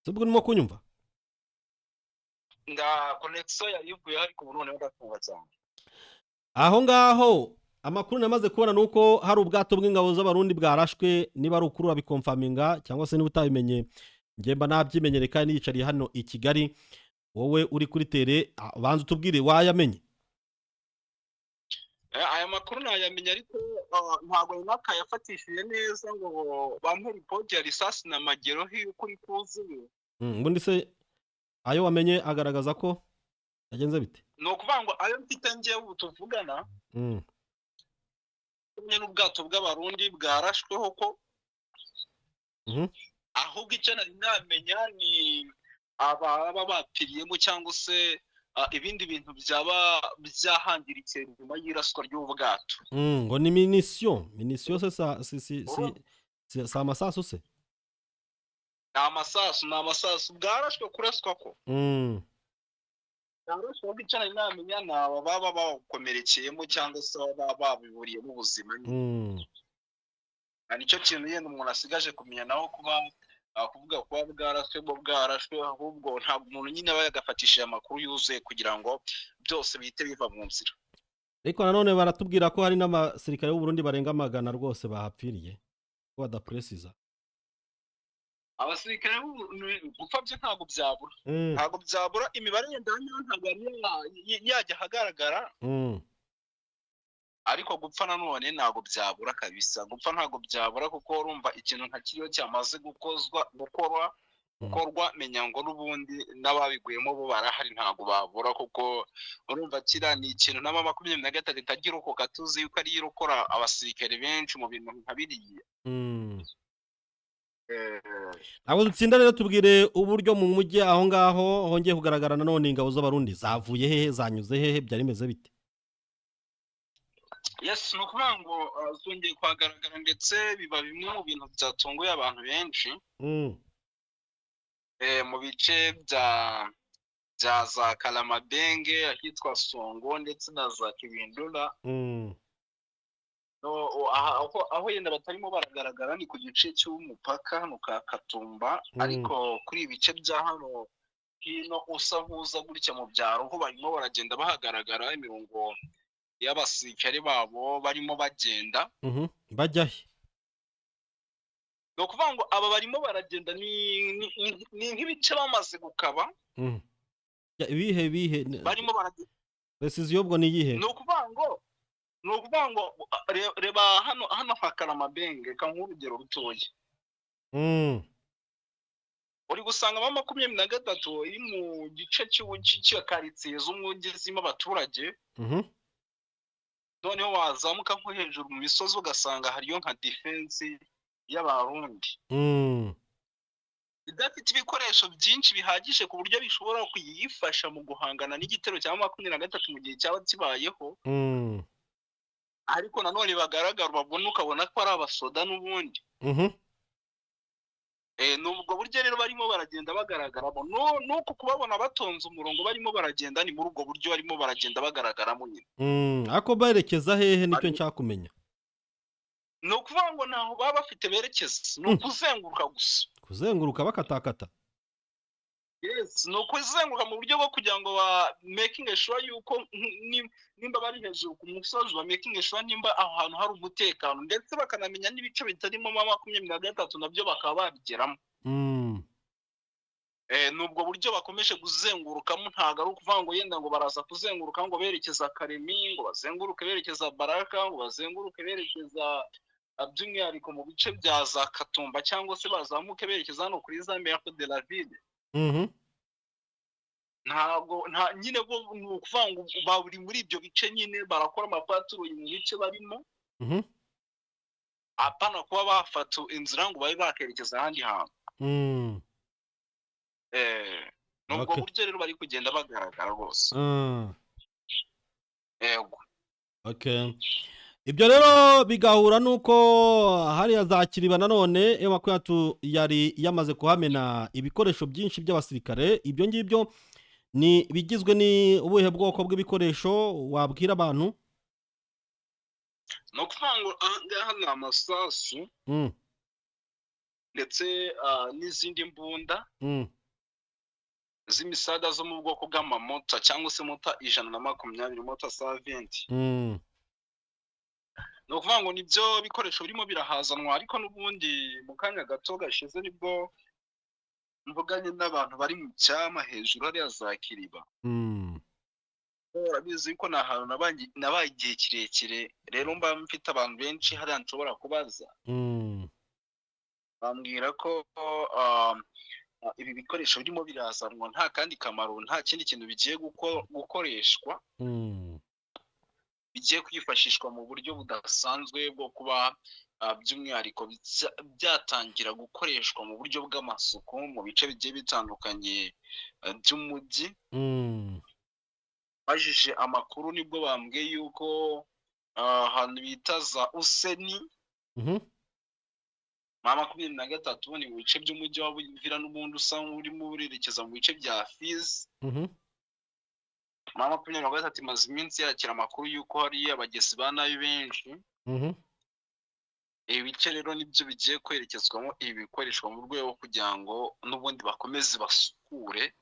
Sibwo urimo kunyumva? Nda connexion yari ivuye, ariko ubu noneho ndakumva cyane. Aho ngaho amakuru namaze kubona ni uko hari ubwato bw'ingabo z'Abarundi bwarashwe. Niba ari ukuri urabiconfirminga, cyangwa se niba utabimenye, njye mba nabyimenyere kandi niyicariye hano i Kigali. Wowe uri kuri terrain, banza utubwire, wayamenye? Aya makuru nayamenye, ariko ntabwo nakayafatishije neza ngo bampe ripoti ya risasi na magero y'ukuri kuzuye. Ubundi se ayo wamenye agaragaza ko yagenze bite? Ni ukuvuga ngo ayo mfite njyewe ubu tuvugana, kumwe n'ubwato bw'Abarundi bwarashweho ko ahubwo icyo nari namenya ni ababa bapfiriyemo cyangwa se ibindi bintu byaba byahangirikiye nyuma y'iraswa ry'ubu bwato. Ngo ni munition, munition se sa si si si si amasasu se? Ni amasasu, ni amasasu, bwarashwe kuraswa ko bwarashwe. Ahubwo icyo nari namenya ni aba baba bawukomerekeyemo cyangwa se baba babiburiyemo ubuzima nyine. Nicyo kintu yenda umuntu asigaje kumenya, naho kuba kuvuga kuba bwarashwe bwo bwarashwe, ahubwo ntabwo umuntu nyine aba yagafatishije amakuru yuzuye kugira ngo byose bihite biva mu nzira. Ariko nanone baratubwira ko hari n'abasirikare b'u Burundi barenga 100 rwose bahapfiriye, ko badaprécisa. Abasirikare gupfa byo ntabwo byabura. Ntabwo byabura, imibare yenda niyo ntabwo yari yajya ahagaragara. Ariko gupfa nanone ntabwo byabura kabisa, gupfa ntabwo byabura, kuko urumva ikintu nka kiriyo cyamaze gukozwa gukorwa gukorwa, menya ngo n'ubundi n'ababiguyemo bo barahari, ntabwo babura, kuko urumva kiriya ni ikintu n'aba 23 itagira uko gatuzi yuko ariyo irokora abasirikare benshi mu bintu nka biriya. Ntabwo dutsinda rero, tubwire uburyo mu mujyi aho ngaho hongeye kugaragara nanone ingabo z'Abarundi, zavuye hehe, zanyuze hehe, byari bimeze bite? Yes, ni ukuvuga ngo zongeye kuhagaragara, ndetse biba bimwe mu bintu byatunguye abantu benshi mu bice bya za Kalamabenge, ahitwa Songo, ndetse na za Kibindura. No, aho yenda batarimo baragaragara ni ku gice cy'umupaka hano ka Katumba. Ariko kuri ibi bice bya hano hino usa nk'uza gutya mu byaro, ho barimo baragenda bahagaragara, imirongo y'abasirikare babo barimo bagenda. Bajya he? Ni ukuvuga ngo aba barimo baragenda ni nk'ibice bamaze gukaba. Ya, ibihe bihe? Barimo baragenda. Precision ubwo ni iyihe? Ni ukuvuga ngo reba hano nka Karamabenge, reka nk'urugero rutoya. Uri gusanga M23 iri mu gice cya karitsiye z'umujyi zirimo abaturage. Noneho wazamuka nko hejuru mu misozi, ugasanga hariyo nka defense y'Abarundi idafite ibikoresho byinshi bihagije ku buryo bishobora kuyifasha mu guhangana n'igitero cya 23 mu gihe cyaba kibayeho. Ariko nanone bagaragara, babona, ukabona ko ari abasoda n'ubundi. Ni ubwo buryo rero barimo baragenda bagaragaramo. Nuko kubabona batonze umurongo barimo baragenda, ni muri ubwo buryo barimo baragenda bagaragaramo nyine. Ariko berekeza hehe? Nicyo nshaka kumenya. Ni ukuvuga ngo ntaho baba bafite berekeza, ni ukuzenguruka gusa. Kuzenguruka bakatakata. Yes, ni ukuzenguruka mu buryo bwo kugira ngo ba making sure yuko nimba bari hejuru ku musozi, ba making sure nimba aho hantu hari umutekano, ndetse bakanamenya n'ibice bitarimo M23 nabyo bakaba babigeramo. Ni ubwo buryo bakomeje kuzengurukamo. Ntabwo ari ukuvuga ngo yenda ngo baraza kuzenguruka ngo berekeza Karemi, ngo bazenguruke berekeza Baraka, ngo bazenguruke berekeza by'umwihariko mu bice bya za Katumba, cyangwa se bazamuke berekeza hano kuri za Maire de la Ville. Ntabwo nta nyine bo, ni ukuvuga ngo bari muri ibyo bice nyine, barakora amapatrouille mu bice barimo, apana kuba bafata inzira ngo babe bakerekeza ahandi hantu. Ni ubwo buryo rero bari kugenda bagaragara rwose. Yego. Okay. Ibyo rero bigahura nuko hariya za Kiriba nanone M23 yari yamaze kuhamena ibikoresho byinshi by'abasirikare. Ibyo ngibyo ni bigizwe ni ubuhe bwoko bw'ibikoresho wabwira abantu? Ni ukuvuga ngo aha ngaha ni amasasu ndetse n'izindi mbunda z'imisada zo mu bwoko bw'amamortar, cyangwa se mortar 120, mortar 120. Ni ukuvuga ngo nibyo bikoresho birimo birahazanwa. Ariko n'ubundi mu kanya gato gashize nibwo mvuganye n'abantu bari mu cyama hejuru hariya za Kiriba. Urabizi ko ni ahantu nabaye igihe kirekire, rero mba mfite abantu benshi hariya nshobora kubaza. Bambwira ko ibi bikoresho birimo birazanwa nta kandi kamaro, nta kindi kintu bigiye gukoreshwa, bigiye kwifashishwa mu buryo budasanzwe bwo kuba by'umwihariko byatangira gukoreshwa mu buryo bw'amasuku mu bice bigiye bitandukanye by'umujyi. Bajije amakuru nibwo bambwiye yuko ahantu bita za Useni, M23 ni mu bice by'umujyi wa Buvira, n'ubundi usa nk'urimo urerekeza mu bice bya Fizi. M23 imaze iminsi yakira amakuru y'uko hari abagizi ba nabi benshi. Ibi bice rero nibyo bigiye kwerekezwamo ibi bikoreshwa mu rwego rwo kugira ngo n'ubundi bakomeze basukure.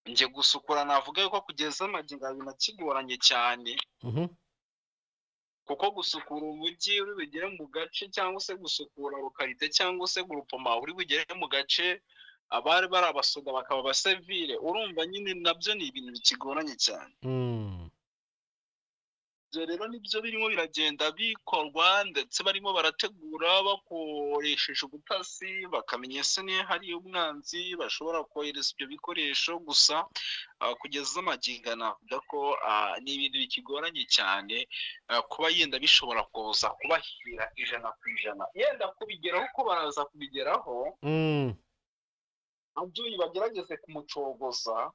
Njye gusukura navuga yuko kugeza magingo aya binakigoranye cyane. Kuko gusukura umujyi uri bugere mu gace, cyangwa se gusukura localité cyangwa se groupement uri bugere mu gace abari bari abasoda bakaba abasivile, urumva nyine nabyo ni ibintu bikigoranye cyane. Ibyo rero nibyo birimo biragenda bikorwa, ndetse barimo barategura bakoresheje ubutasi, bakamenya ese niba hari umwanzi bashobora kohereza ibyo bikoresho. Gusa kugeza amagingo navuga ko ni ibintu bikigoranye cyane kuba yenda bishobora kuza kubahira 100%. Yenda kubigeraho ko baraza kubigeraho, Abdul bagerageze kumucogoza,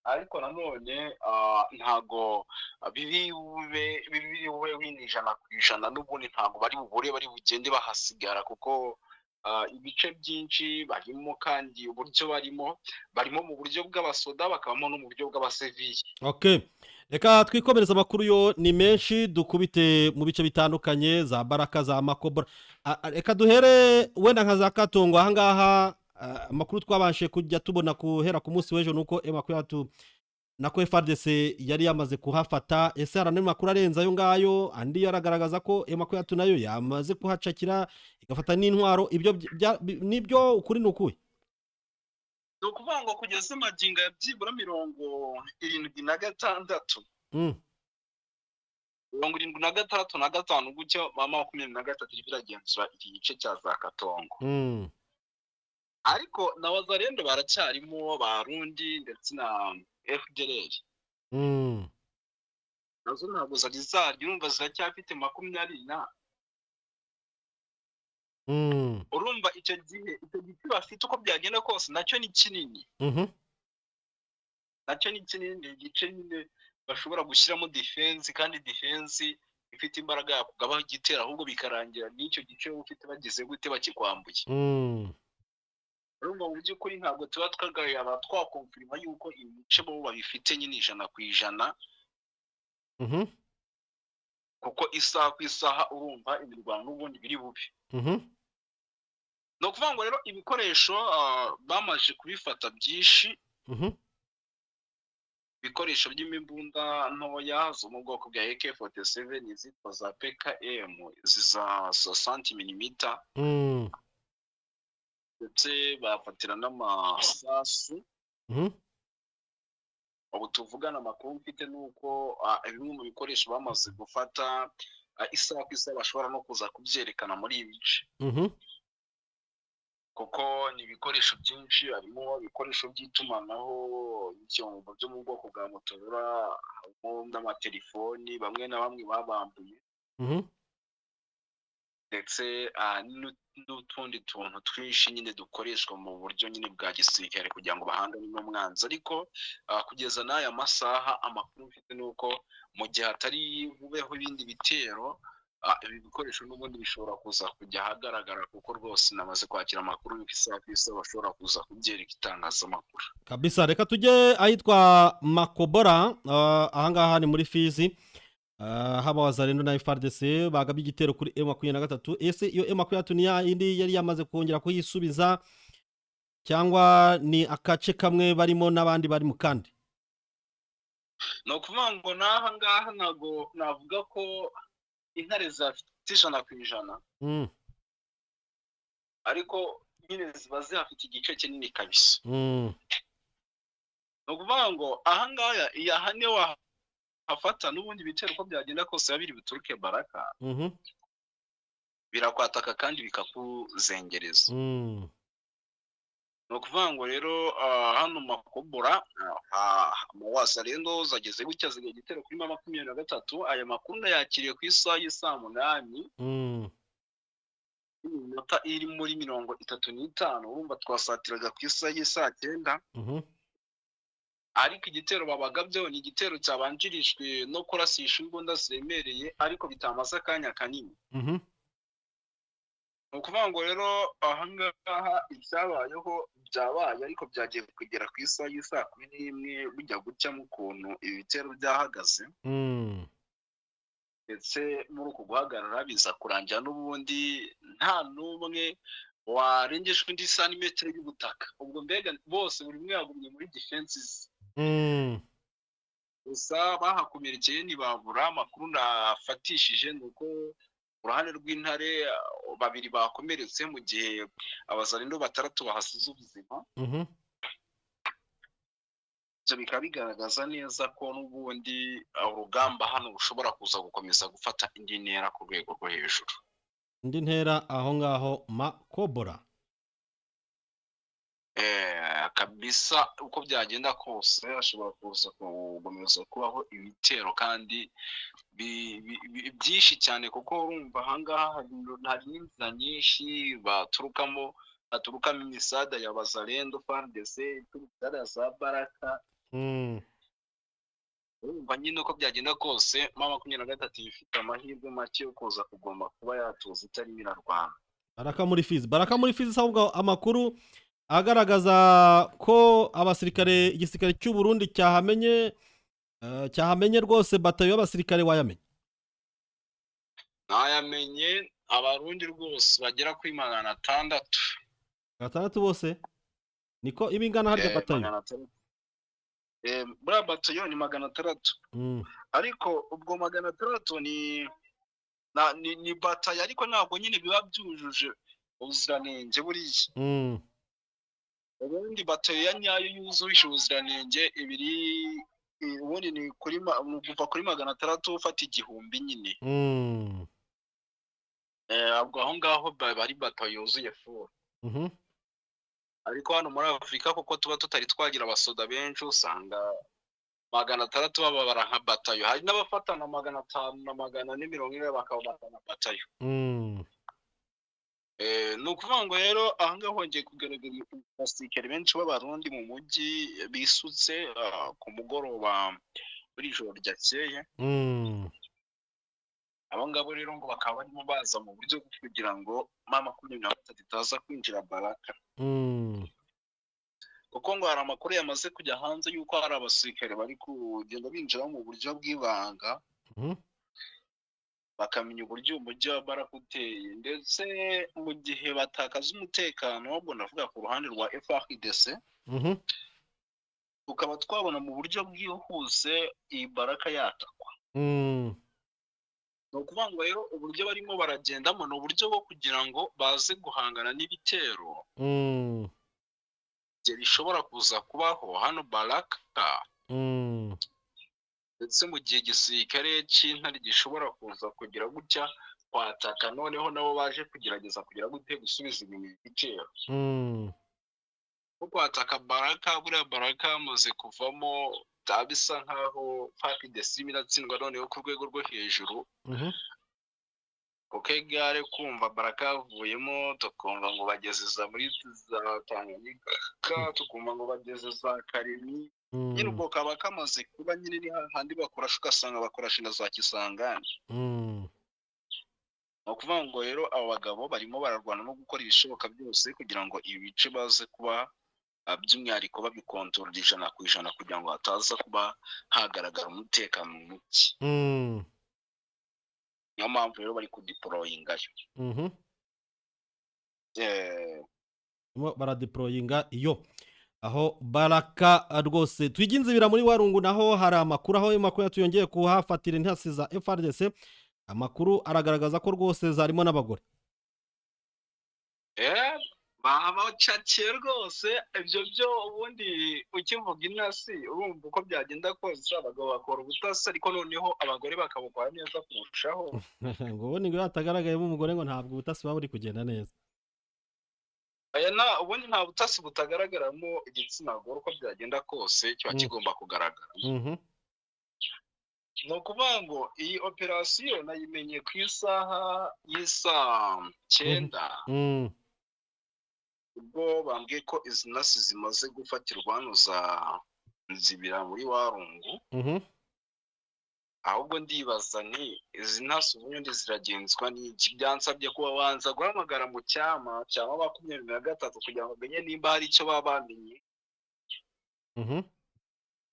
ariko nanone ntago biri bube win 100%. N'ubundi ntago bari bubure, bari bugende bahasigara, kuko ibice byinshi barimo, kandi uburyo barimo, barimo mu buryo bw'abasoda, bakabamo no mu buryo bw'abasivili. Okay, reka twikomereze. Amakuru yo ni menshi, dukubite mu bice bitandukanye, za Baraka, za Makobora. Reka duhere wenda nka za Katongo. Ahangaha amakuru twabashe kujya tubona guhera ku munsi w'ejo nuko M23 nako FARDC yari yamaze kuhafata. Ese hari andi makuru arenze ayo ngayo? Andi yaragaragaza ko M23 nayo yamaze kuhacakira, igafata n'intwaro. Ibyo nibyo, ukuri ni ukuhe? Ni ukuvuga ngo kugeza amagingo ya byibura 76, 76 na 5 gutyo, M23 irimo iragenzura iki gice cya za Katongo. Ariko na Wazalendo baracyarimo, Barundi ndetse na FDLR nazo ntabwo zari zarya, urumva ziracyafite 20 na urumva icyo gihe icyo gice bafite, uko byagenda kose nacyo ni kinini. Nacyo ni kinini, ni igice nyine bashobora gushyiramo defense, kandi defense ifite imbaraga yakugabaho igitero, ahubwo bikarangira n'icyo gice wowe ufite bagize gute, bakikwambuye. Urumva mu by'ukuri ntabwo tuba twagayaba twakonfirima yuko ibice bo babifite nyine 100%, kuko isaha ku isaha urumva imirwano n'ubundi biri bube. Ni ukuvuga ngo rero ibikoresho bamaze kubifata byinshi, ibikoresho by'imbunda ntoya zo mu bwoko bwa AK47, izitwa za PKM, izi za 60 mm, ndetse bafatira n'amasasu. Ubu tuvugana amakuru mfite ni uko bimwe mu bikoresho bamaze gufata, isaha ku isaha bashobora no kuza kubyerekana muri ibi bice, kuko ni ibikoresho byinshi, harimo ibikoresho by'itumanaho, ibyombo byo mu bwoko bwa Motorola, harimo n'amatelefoni bamwe na bamwe babambuye, ndetse n'utundi tuntu twinshi nyine dukoreshwa mu buryo nyine bwa gisirikare kugira ngo bahangane n'umwanzi. Ariko kugeza n'aya masaha amakuru mfite ni uko mu gihe hatari bubeho ibindi bitero, ibi bikoresho n'ubundi bishobora kuza kujya ahagaragara, kuko rwose namaze kwakira amakuru y'uko isaha ku isaha bashobora kuza kubyereka itangazamakuru. Kabisa. Reka tujye ahitwa Makobora. Ahangaha ni muri Fizi. Haba Wazalendo na FARDC bagabye igitero kuri M23. Ese iyo M23 ni ya indi yari yamaze kongera kuyisubiza, cyangwa ni akace kamwe barimo n'abandi bari mu kandi? Ni ukuvuga ngo n'aha ngaha ntabwo navuga ko intare zafite 100%, ariko nyine ziba zihafite igice kinini kabisa. Ni ukuvuga ngo aha ngaha, iyi aha niyo wahafata, n'ubundi ibitero uko byagenda kose biba biri buturuke Baraka, birakwataka kandi bikakuzengereza. Ni ukuvuga ngo rero hano Makobora Wazalendo zageze gutya ziga igitero kuri M23. Aya makuru ndayakiriye ku isaha y'isaa 8 n'iminota iri muri 35, urumva twasatiraga ku isaha y'isaa 9. Ariko igitero babagabyeho ni igitero cyabanjirijwe no kurasisha imbunda ziremereye, ariko bitamaze akanya kanini. Ni ukuvuga ngo rero ahangaha ibyabayeho byabaye, ariko byagiye kugera ku isaha y'isaa 11 bujya gucyamo ukuntu ibi bitero byahagaze. Ndetse muri uku guhagarara biza kurangira n'ubundi nta n'umwe warengejwe indi santimetero y'ubutaka. Ubwo mbega bose buri umwe yagumye muri defense ze. Gusa bahakomerekeye ntibabura. Amakuru nafatishije ni uko uruhande rw'intare babiri bakomeretse, mu gihe abazarindo 6 bahasize ubuzima. Ibyo bikaba bigaragaza neza ko n'ubundi urugamba hano rushobora kuza gukomeza gufata indi ntera ku rwego rwo hejuru. Indi ntera aho ngaho Makobora. Kabisa, uko byagenda kose hashobora kuza gukomeza kubaho ibitero kandi byinshi cyane, kuko urumva ahangaha hari n'inzira nyinshi baturukamo, haturukamo imisada ya Bazalendo, FARDC, imisada za Baraka. Urumva nyine uko byagenda kose M23 ifite amahirwe make yo kuza kugomba kuba yatuza itarimo irarwana. Baraka muri Fizi, Baraka muri Fizi. Ahubwo amakuru agaragaza ko abasirikare, igisirikare cy'u Burundi cyahamenye rwose batayo y'abasirikare, wayamenye? Nayamenye, abarundi rwose bagera kuri 600. 6 bose niko iba ingana harya batayo? Buriya batayo ni 600. Ariko ubwo 600 ni batayo, ariko ntabwo nyine biba byujuje ubuziranenge buriya. Ubundi batayo ya nyayo yuzuje ubuziranenge ibiri, ubundi ni kuri kuva kuri 600 ufata 1000 nyine. Ubwo aho ngaho bari batayo yuzuye full. Ariko hano muri Afurika, kuko tuba tutari twagira abasoda benshi, usanga 600 bababara nka batayo. Hari n'abafatana 500 na 440 bakababara nka batayo. Ni ukuvuga ngo rero ahangaha hongeye kugaragara abasirikare benshi b'abarundi mu mujyi bisutse ku mugoroba muri ijoro ryakeye. Abo ngabo rero ngo bakaba barimo baza mu buryo bwo kugira ngo M23 itaza kwinjira Baraka. Kuko ngo hari amakuru yamaze kujya hanze y'uko hari abasirikare bari kugenda binjira mu buryo bw'ibanga, bakamenya uburyo umujyi wa Baraka uteye, ndetse mu gihe batakaza umutekano, ahubwo ndavuga ku ruhande rwa FARDC, tukaba twabona mu buryo bwihuse iyi Baraka yatakwa. Ni ukuvuga ngo rero uburyo barimo baragendamo ni uburyo bwo kugira ngo baze guhangana n'ibitero bishobora kuza kubaho hano Baraka, ndetse mu gihe igisirikare cy'intare gishobora kuza kugira gutya kwataka, noneho nabo baje kugerageza kugira gute gusubiza inyuma ibitero. Kuko kwataka Baraka, buriya Baraka yamaze kuvamo, byaba bisa nkaho FARDC irimo iratsindwa noneho ku rwego rwo hejuru. Kuko igare kumva Baraka yavuyemo, tukumva ngo bageze muri za Tanganyika, tukumva ngo bageze za Karemi. Nyine ubwo kaba kamaze kuba nyine ni hahandi bakorasha, ugasanga bakorasha na za Kisangani. Ni ukuvuga ngo rero abo bagabo barimo bararwana no gukora ibishoboka byose kugira ngo ibi bice baze kuba by'umwihariko babikontorora 100%, kugira ngo hataza kuba hagaragara umutekano muke. Niyo mpamvu rero bari kudiporoyingayo. Baradiporoyinga iyo aho Baraka rwose. Twiginzibira muri Warungu, naho hari amakuru aho makuru tuyongeye kuhafatira intasi za FARDC. Amakuru aragaragaza ko rwose zarimo n'abagore. Babacakiye rwose. Ibyo byo ubundi ukivuga intasi urumva uko byagenda kose abagabo bakora ubutasi, ariko noneho abagore bakabukora neza kurushaho. Ngo ubundi ngo iyo hatagaragayemo umugore ngo ntabwo ubutasi buba buri kugenda neza. Aya na ubundi nta butasi butagaragaramo igitsina gore, uko byagenda kose kiba kigomba kugaragara. Ni ukuvuga ngo iyi operasiyo nayimenye ku isaha y'isaa 9, ubwo bambwiye ko izi ntasi zimaze gufatirwa hano za Nzibira muri Warungu. Ahubwo ndibaza nti izi ntasi ubundi ziragenzwa n'iki? Byansabye kuba banza guhamagara mu cyama cya 23 kugira ngo bamenye nimba hari icyo baba bamenye.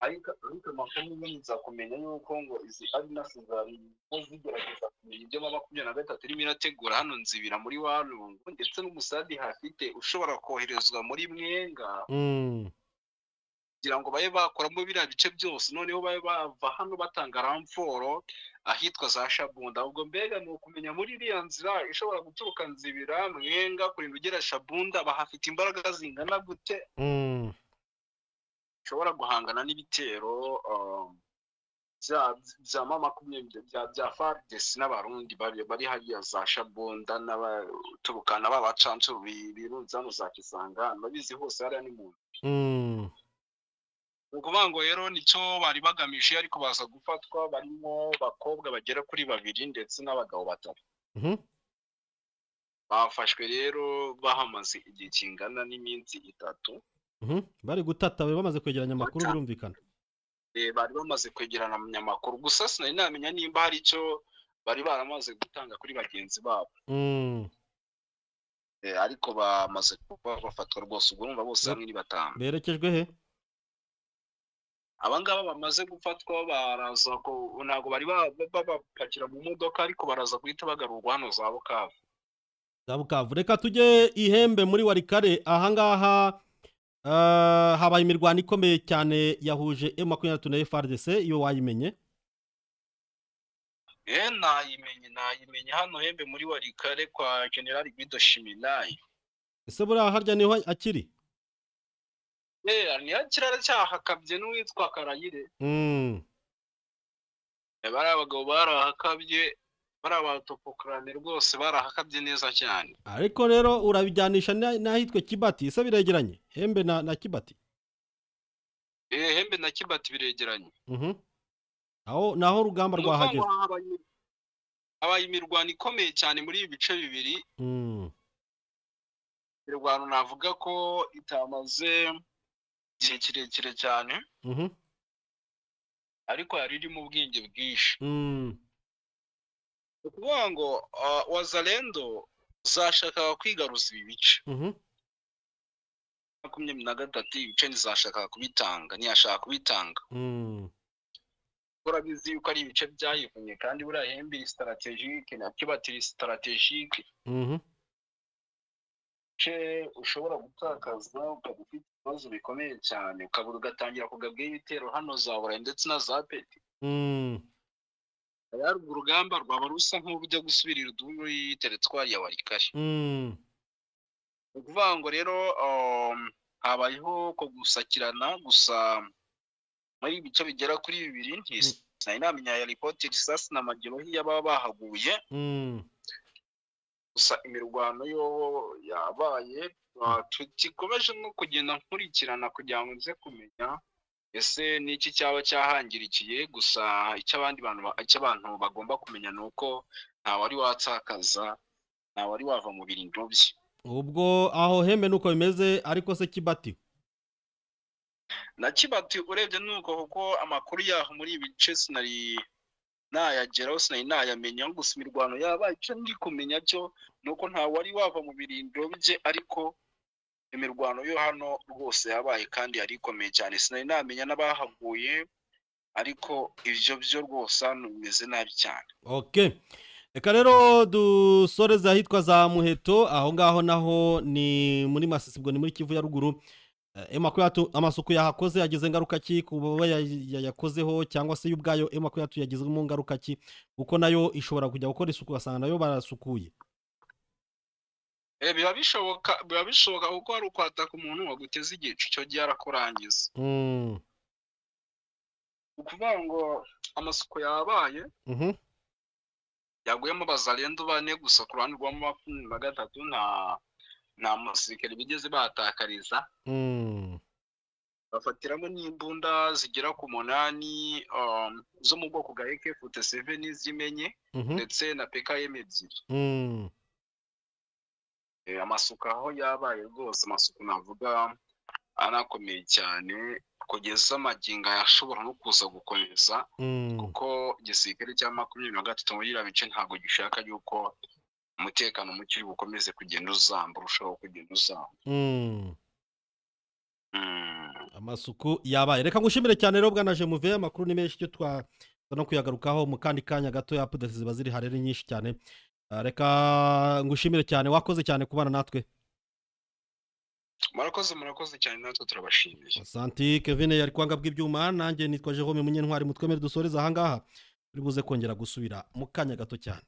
Ariko amakuru nza kumenya yuko ngo izi ari ntasi zarimo zigerageza kumenya ibyo 23 irimo irategura hano Nzibira muri Warungu, ndetse n'umusadi hafite ushobora koherezwa muri Mwenga. Kugira ngo babe bakoramo biriya bice byose, noneho babe bava hano batanga renfort ahitwa za Shabunda. Ubwo mbega ni ukumenya muri iriya nzira ishobora guturuka Nzibira, Mwenga, kurinda ugera Shabunda, bahafite imbaraga zingana gute ushobora guhangana n'ibitero bya M20 bya FARDC n'Abarundi bari hariya za Shabunda, n'abaturuka na ba bacancuro birunze hano za Kisangani, babizi hose hariya ni mu Ni ukuvuga ngo rero nicyo bari bagamije, ariko baza gufatwa barimo bakobwa bagera kuri babiri ndetse n'abagabo batatu. Bafashwe rero bahamaze igihe kingana n'iminsi 3. Bari gutata, bari bamaze kwegeranya amakuru, birumvikana. Bari bamaze kwegerana amakuru, gusa sinari namenya nimba hari icyo bari baramaze gutanga kuri bagenzi babo. Ariko bamaze kuba bafatwa rwose, ubwo urumva bose hamwe ni batanu. Berekejwe he? Aba ngaba bamaze gufatwa baraza, ntabwo bari babapakira mu modoka, ariko baraza guhita bagarurwa hano za Bukavu. Za Bukavu. Reka tujye Ihembe muri Walikale. Ahangaha habaye imirwano ikomeye cyane yahuje M23 na FARDC, iyo wayimenye? Nayimenye, nayimenye. Hano Hembe muri Walikale kwa General Guido Shiminayi. Ese buriya harya niho akiri? Niyo kirara cyahakabye n'uwitwa Karayire. Bariya abagabo barahakabye, bariya batopokarane rwose barahakabye neza cyane. Ariko rero urabijyanisha n'ahitwa Kibati? Ese biregeranye, Hembe na Kibati? Hembe na Kibati biregeranye. Aho naho urugamba Ni ukuvuga ngo rwahageze. Habaye imirwano ikomeye cyane muri ibi bice bibiri. Imirwano navuga ko itamaze igihe kirekire cyane, ariko yari irimo ubwenge bwinshi. Ni ukuvuga ngo Wazalendo zashakaga kwigaruza ibi bice. 23 ibice ntizashakaga kubitanga, ntiyashaka kubitanga. Urabizi yuko ari ibice byayivunye, kandi buriya Hembe iri stratégique na Kibati iri stratégique. Ibice ushobora gutakaza ukaba ufite ibibazo bikomeye cyane, ukabura ugatangira kugabwaho ibitero hano za Burayi ndetse na za Peti. Yarwo urugamba rwaba rusa nk'urujya gusubirira muri territoire ya Walikale. Ni ukuvuga ngo rero habayeho ko gusakirana gusa muri ibi bice bigera kuri bibiri. Sinari namenya ya ripoti risasi na magerohi y'ababa bahaguye. Gusa imirwano yo yabaye, tugikomeje no kugenda nkurikirana kugira ngo nze kumenya ese ni iki cyaba cyahangirikiye. Gusa icyo abandi bantu icyo abantu bagomba kumenya ni uko nta wari watsakaza, nta wari wava mu birindiro bye. Ubwo aho Hembe nuko bimeze, ariko se Kibati? Na Kibati urebye nuko, kuko amakuru yaho muri ibi bice sinari nayageraho, sinari nayamenya. Gusa imirwano yabaye, icyo ndi kumenya cyo ni uko nta wari wava mu birindiro bye, ariko imirwano yo hano rwose yabaye kandi yari ikomeye cyane. Sinari namenya n'abahaguye, ariko ibyo byo rwose hano bimeze nabi cyane. Okay, reka rero dusoreze ahitwa za Muheto. Aho ngaho naho ni muri Masisi, ubwo ni muri Kivu ya Ruguru. M23 amasuku yahakoze yagize ngaruka ki ku bo yayakozeho, cyangwa se yo ubwayo M23 yagizemo ngaruka ki? Kuko nayo ishobora kujya gukora isuku ugasanga nayo barasukuye. Biba bishoboka, biba bishoboka, kuko hari ukwataka umuntu waguteza igicu, icyo gihe arakurangiza. Ni ukuvuga ngo amasuku yabaye, yaguyemo Bazalendo bane gusa. Ku ruhande rwa 23 nta musirikare bigeze bahatakariza. Bafatiramo n'imbunda zigera ku 8 zo mu bwoko bwa AK-47 zimenye, ndetse na PKM 2. Amasuku aho yabaye rwose, amasuku navuga anakomeye cyane, kugeza amagingo yashobora no kuza gukomeza, kuko igisirikare cya 23 muri iriya bice ntabwo gishaka yuko umutekano muke uri bukomeze kugenda uzamba, urushaho kugenda uzamba. Amasuku yabaye. Reka ngushimire cyane rero bwana Jemuve. Amakuru ni menshi, icyo twa no kuyagarukaho mu kandi kanya gato ya updates ziba ziri hari ari nyinshi cyane. Reka ngushimire cyane, wakoze cyane kubana natwe. Murakoze, murakoze cyane, natwe turabashimiye. Asante. Kevin yari kwanga bw'ibyuma, nanjye nitwa Jerome Munyentwari. Mutwemere dusoreze ahangaha, turi buze kongera gusubira mu kanya gato cyane.